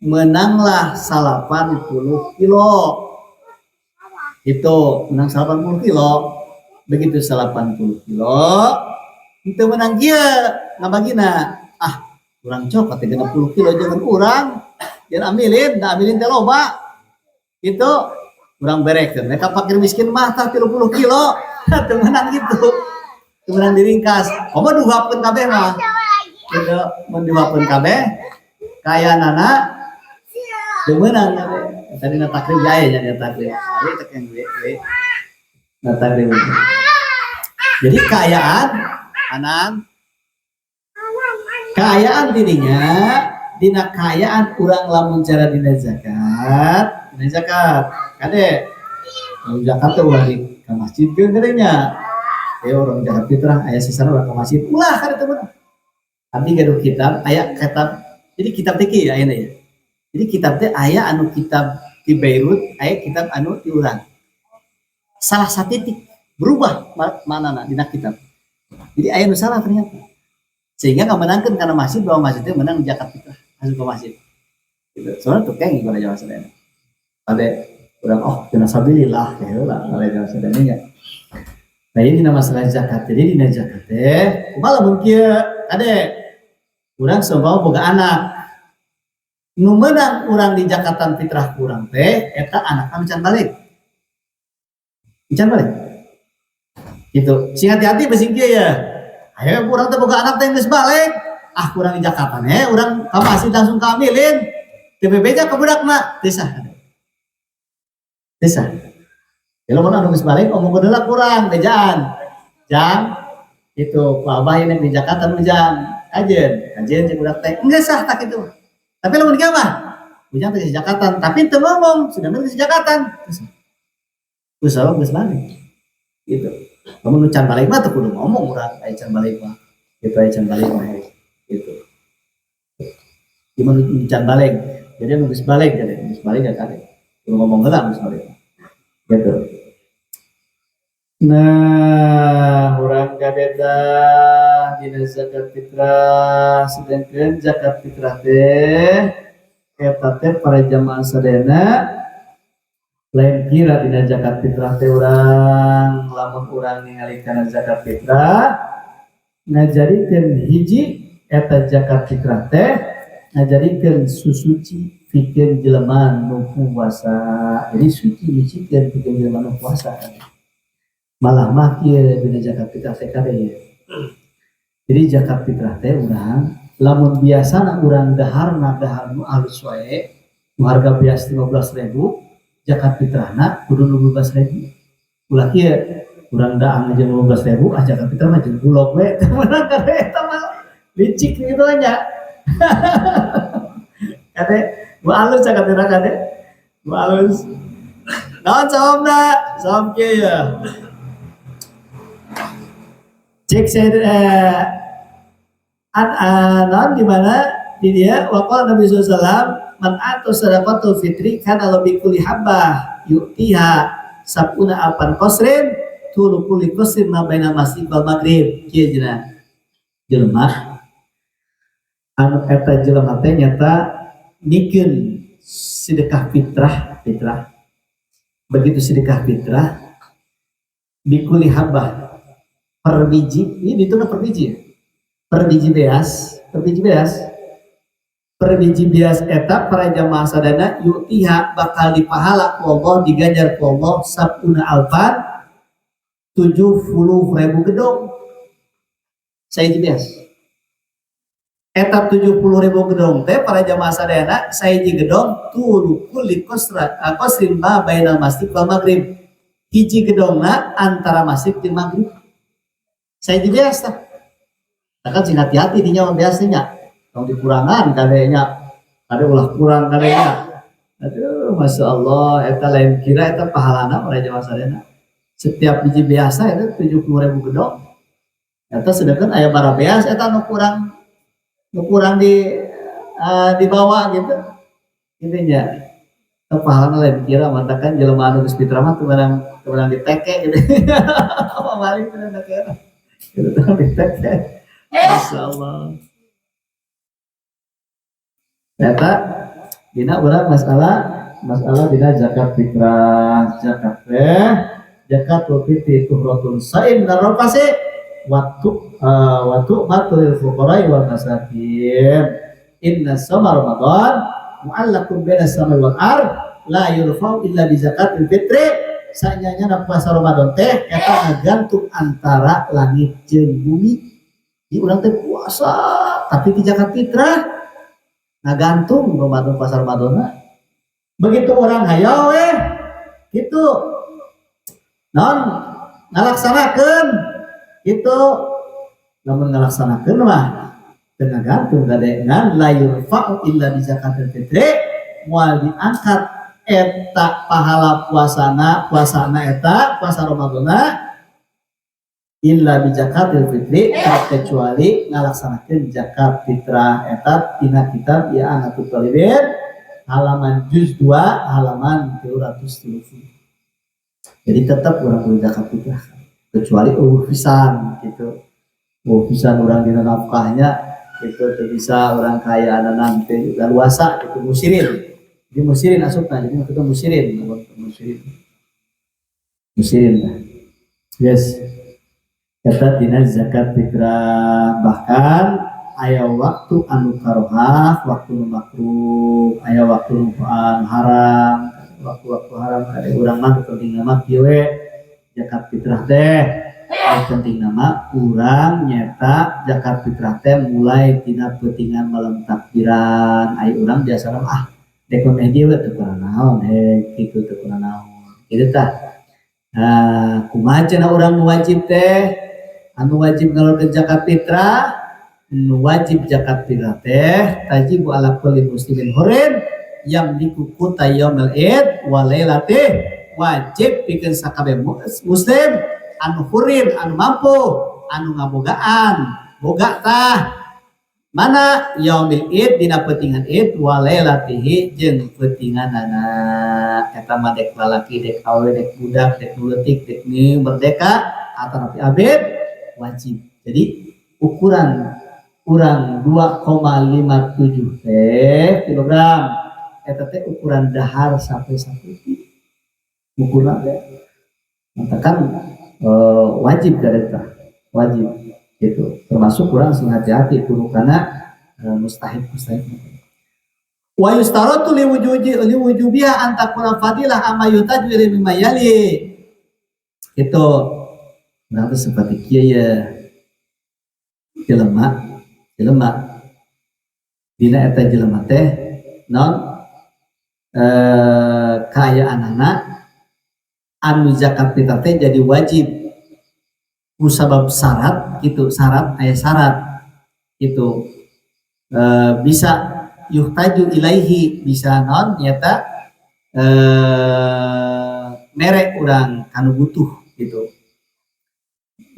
Speaker 1: menanglah 80 kilo. Itu menang 80 kilo. Begitu 80 kilo itu menang dia ngabagina, ah, kurang cokot 30 kilo, jangan kurang, jangan amilin, dah amilin teh loba itu, kurang berek mereka fakir miskin mah tah 30 kilo. Teu menang gitu, teu menang diringkas. Komo dihuapkeun kabeh mah gitu, mun dihuapkeun kabeh kaya nana teu meunang kabeh. Tadi na takrib jaya nya, takrib ari teh yang we na takrib. Jadi kaayaan anan kaayaan dirinya dina kaayaan urang lamun cara dina zakat, dina zakat kade, lamun zakat teh ulah di ka masjid keun nya. Ya urang zakat fitrah aya sisana urang ka masjid ulah, kade teu meunang. Abdi gaduh kitab, aya kitab. Jadi kitab teh kieu ayeuna ya. Jadi kitab teh aya anu kitab di Beirut, aya kitab anu di urang, salah satitik berubah manana dina kitab. Jadi aya nu salah ternyata, sehingga nggak menangkan karena masjid, bahwa masjidnya menang zakat fitrah masuk ke masjid gitu. Soalnya tuh kayak gimana jawab sadaya pada urang, oh dina sabilillah ya lah kalau jawab sadaya nya. Nah, ini dina masalah zakat. Jadi dina zakat teh kumaha lamun kieu, kade, urang seumpama boga anak nu menang urang di zakatan fitrah kurang teh, eta anak can balik, can balik gitu. Sing hati-hati basing kieu ya. Ayo, urang teh boga anak teh geus balik, ah, kurang di Jakarta nih, urang ka masjid langsung kamilin, teu bebeja ka budakna, teu sah, teu sah. Ya lamun anu geus balik omong heula kurang bejaan jang itu ku abah ini di Jakarta nu jang kajen kajen cek budak teh enggak sah tak itu. Tapi lamun kieu mah ujang teh di Jakarta tapi teu ngomong sedangkan di Jakarta teu sah. Geus balik gitu. Lamun nu can balik mah teu kudu ngomong urang, aya can balik mah. Gitu aya can balik mah gitu. Gimana nu can balik? Jadi nu geus balik jadi geus balik ya kade. Kudu ngomong heula geus balik. Gitu.
Speaker 4: Nah, urang kabeta dina zakat fitrah, sedangkan zakat fitrah teh eta teh para jamaah sadayana lain kira dina zakat fitrah teh urang lamun urang ningali kana zakat fitrah ngajadikeun hiji eta zakat fitrah teh ngajadikeun susuci pikeun jelema nu puasa. Jadi suci nyucikeun pikeun jelema nu puasa. Malah mah kieu dina zakat fitrah teh kade ya. Jadi zakat fitrah teh urang lamun biasana urang daharna dahar nu alus wae nu harga beas 15.000, zakat fitrahna kudu 15.000. Ulah kieu urang daang aja 15.000, ah zakat fitrah mah jeung bulog we teu meunang kade, eta mah licik gitu nya. Kade nu alus zakat fitrah kade nu alus. Naon sababna? Sabab kieu ya. Cek saya an naon di mana di dia waqala Nabi SAW man atu sadaqatul fitri kana lahu bi kulli habbah yu'tiha sab'una alfan qasrin tulu kulli qasrin ma baina masyriq wal maghrib. Kieu cenah jelema anu eta jelema teh nyata mikeun sedekah fitrah. Fitrah begitu sedekah fitrah bikulli habbah per biji, ini itu per biji ya, per biji beas, per biji beas, per biji beas eta para jamaah sadana yu'tiha bakal dipahala ku Allah, diganjar ku Allah sab'una alfan 70.000 gedong sahiji beas. Eta 70.000 gedong teh para jamaah sadayana sahiji gedong tulu kulli qasra qasrin ma bainal masyriq wal maghrib, hiji gedongna antara masyriq jeung maghrib sahiji beas tah. Nah, kan sing hati-hati dinya mah biasanya tong dikurangan kadenya, kade ulah kurang kadenya. Aduh, masya Allah, eta lain kira eta pahalana para jamaah sadayana setiap biji biasa itu 70.000 gedong eta. Sedangkan aya bara beas eta nu kurang di dibawa gitu intinya. Eta pahalana lain kira, matakan jelema anu geus fitrah mah teu meunang diteke gitu. Apa maling teu meunang gitu, teu diteke. Masya Allah. Eta dina urang masalah masalah dina zakat fitrah. Zakat teh zakatul fitri tuhratun saim narofasi waktu waktu matul fuqara wal masakin. Inna sama ramadan mu'allaqun baina samai wal ard la yurfa'u illa bi zakatil fitri. Sanyanya na puasa Ramadan teh eta ngagantung antara langit jeung bumi. Di urang teh puasa tapi di zakat fitrah ngagantung Ramadan, puasa Ramadan. Begitu orang hayo weh gitu non ngalaksanakeun itu, lamun ngalaksanakeun mah teu ngagantung gade ngan la yurfa'u illa bi zakatil fitri, moal diangkat eta pahala puasana puasana eta puasa Ramadana illa bi zakatil fitri, kecuali ngalaksanakeun zakat fitrah. Eta tina kitab I'anatul Thalibin halaman juz 2 halaman 330. Jadi tetap urang kudu zakat fitrah kecuali euweuh pisan gitu, euweuh pisan urang dina nafkahnya gitu, teu bisa orang kaya nanti luasa gitu, musirin di musirin asupna. Jadi maksudnya musirin, musirin, musirin lah. Yes, kata dina zakat fitrah. Bahkan aya waktu anu karohah, waktu nu makruh, aya waktu nu haram, waktu-waktu haram. Ada urang mah penting nama kieu we zakat fitrah teh. Nu penting nama urang nyeta zakat fitrah teh mulai tina peutingan malam takbiran. Ai urang biasa ah dek meh dieu teu kurang naon he kitu, teu kurang naon kitu tah. Nah, kumaha cenah urang nu wajib teh, anu wajib ngeluarkeun zakat fitrah? Nu wajib zakat fitrah teh tajibu ala kulli muslimin hurrin yamliku quta yaumil id wa lailatih, wajib pikeun sakabeh muslim.
Speaker 1: anu hurin anu mampu anu ngabogaan boga tah mana yaumil id dina peutingan id wa lailatihi jeung peutinganana eta mah dek lalaki dek awewe dek budak dek nu leutik dek nu merdeka atanapi abid wajib. Jadi ukuran urang 2,57 teh kilogram eta teh ukuran dahar sampai saeutik ukuran teh matakan wajib eta wajib gitu termasuk kurang sing hati-hati kudu kana mustahik mustahik wa yustaratu li wujubiha an takuna fadilah amma yutaju ila mimma yali gitu. Berarti seperti kieu ya jelema jelema dina eta jelema teh non kaayaanana anu zakat fitrah teh jadi wajib kusabab syarat gitu, syarat aya syarat gitu bisa yuhtaju ilaihi bisa non nyata mere urang kanu butuh gitu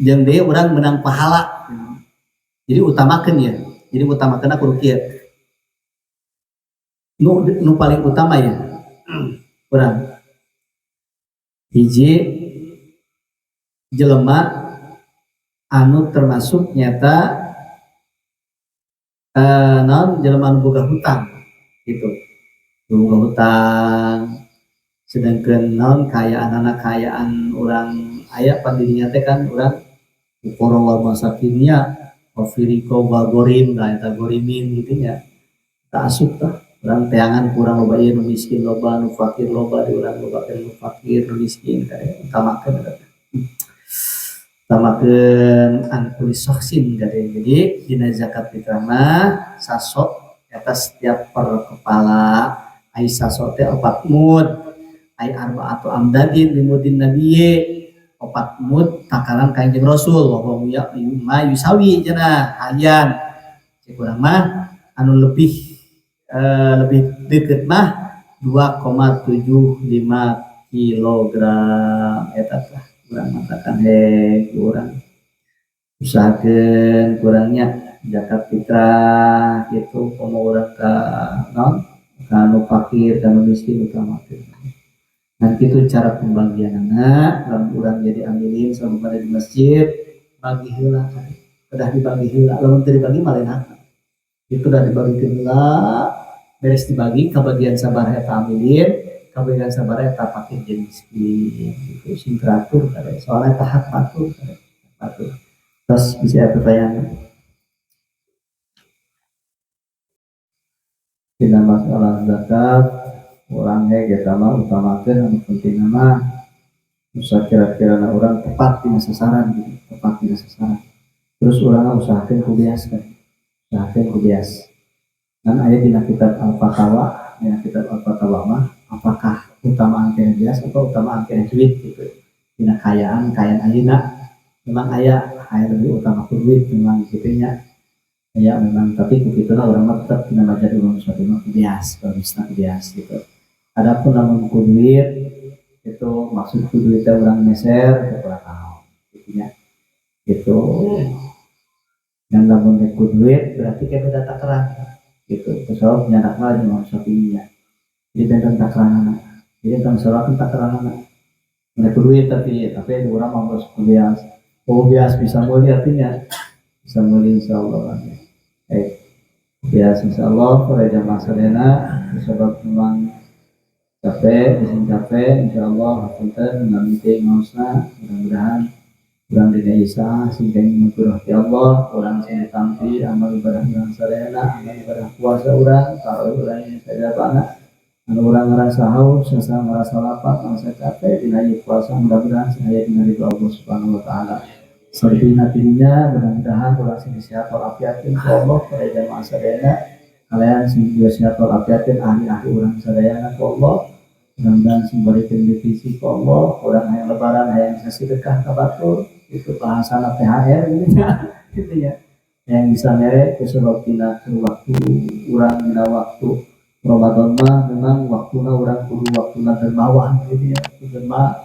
Speaker 1: jeung deui urang menang pahala gitu. Jadi utamakeun ya, jadi utamakeun kudu kieu nu paling utama ya urang hiji jelema anu termasuk nyata naon jelema anu boga hutang gitu boga hutang sedangkan naon kaayaan kaayaan urang aya pandidinya teh kan urang fuqara wal masakinnya wa firiko wal gorim nah eta gorimin gitu nya tak asup tah urang teangan kurang loba ieu nu miskin loba nu fakir loba di urang loba nu fakir nu miskin kade utamakeun eta utamakeun an kulli syakhsin kade. Jadi dina zakat fitrah mah sasok eta setiap per kepala ai sasok teh 4 mud ai arba'atu amdadin limudin nabiyyi 4 mud takaran Kanjeng Rasul wa huwa ya ma yusawi cenah halian cek urang mah anu lebih lebih deket mah 2,75 kilogram eta tah urang matakan hek urang usahakeun kurangnya zakat fitrah gitu komo urang ka naon ka nu fakir ka nu miskin utamakeun. Nah kitu cara pembagianana lamun urang jadi amilin sama pada di masjid bagi heula kedah dibagi heula lamun teu dibagi mah lain hakna itu udah dibagikeun heula beres dibagi kabagian sabaraha eta amilin kabagian sabaraha eta fakir jeung miskin gitu sing teratur kade soalnya eta hak batur kade batur. Terus bisa ada pertanyaan dina masalah zakat urang ge eta mah utamakeun anu penting mah usaha kira-kira na urang tepat dina sasaran gitu tepat dina sasaran terus urang usahakeun ku beas kan usahakeun ku beas dan aya dina kitab Al-Fatawa dina kitab Al-Fatawa mah apakah utamaan kena beas atau utamaan kena duit gitu dina kayaan kayaan ayeuna memang aya aya lebih utama ku duit memang kitu nya ya memang tapi ku kituna urang mah tetep dina majadi urang suatu mah ku beas bagusna ku beas gitu. Adapun lamun ku duit itu maksud ku duit teh urang meser teu kurang naon gitu nya gitu yang lamun ku duit berarti kayak beda takaran gitu sebab nyanak mah jeung manusia nya jadi benten takaranana jadi tong salah takaranana mun ku duit tapi urang mah geus ku beas oh beas bisa meuli artinya bisa meuli insyaallah beas insyaallah para jamaah sadayana sebab memang capek, bisa capek, insyaallah hapunten ngamiti ngaosna mudah-mudahan urang dina isa sing kenging ti Allah urang sing ditampi amal ibadah urang sadayana amal ibadah puasa urang tarawih urang ini sadayana anu urang ngarasa haus sasa ngarasa lapar ngarasa capek dina ieu puasa mudah-mudahan sing aya dina ridho Allah Subhanahu wa taala. Salebihna tidinya mudah-mudahan urang sing sehat walafiatin ku Allah para jamaah sadayana kalian sing juga sehat walafiatin ahli-ahli urang sadayana ku Allah mudah-mudahan sing barikeun divisi ku Allah urang hayang lebaran hayang bisa sedekah ka batur itu bahasana THR gitu ya gitu ya yang bisa mere ku sebab dina waktu urang dina waktu Ramadan mah memang waktuna urang kudu waktuna dermawan gitu ya derma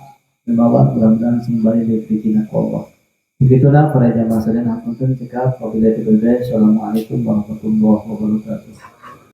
Speaker 4: Dermawan, mudah-mudahan sembari diterima ku Allah. Begitulah para jamaah sekalian, hapunten cekap, wabillahi taufiq. Assalamualaikum warahmatullahi wabarakatuh.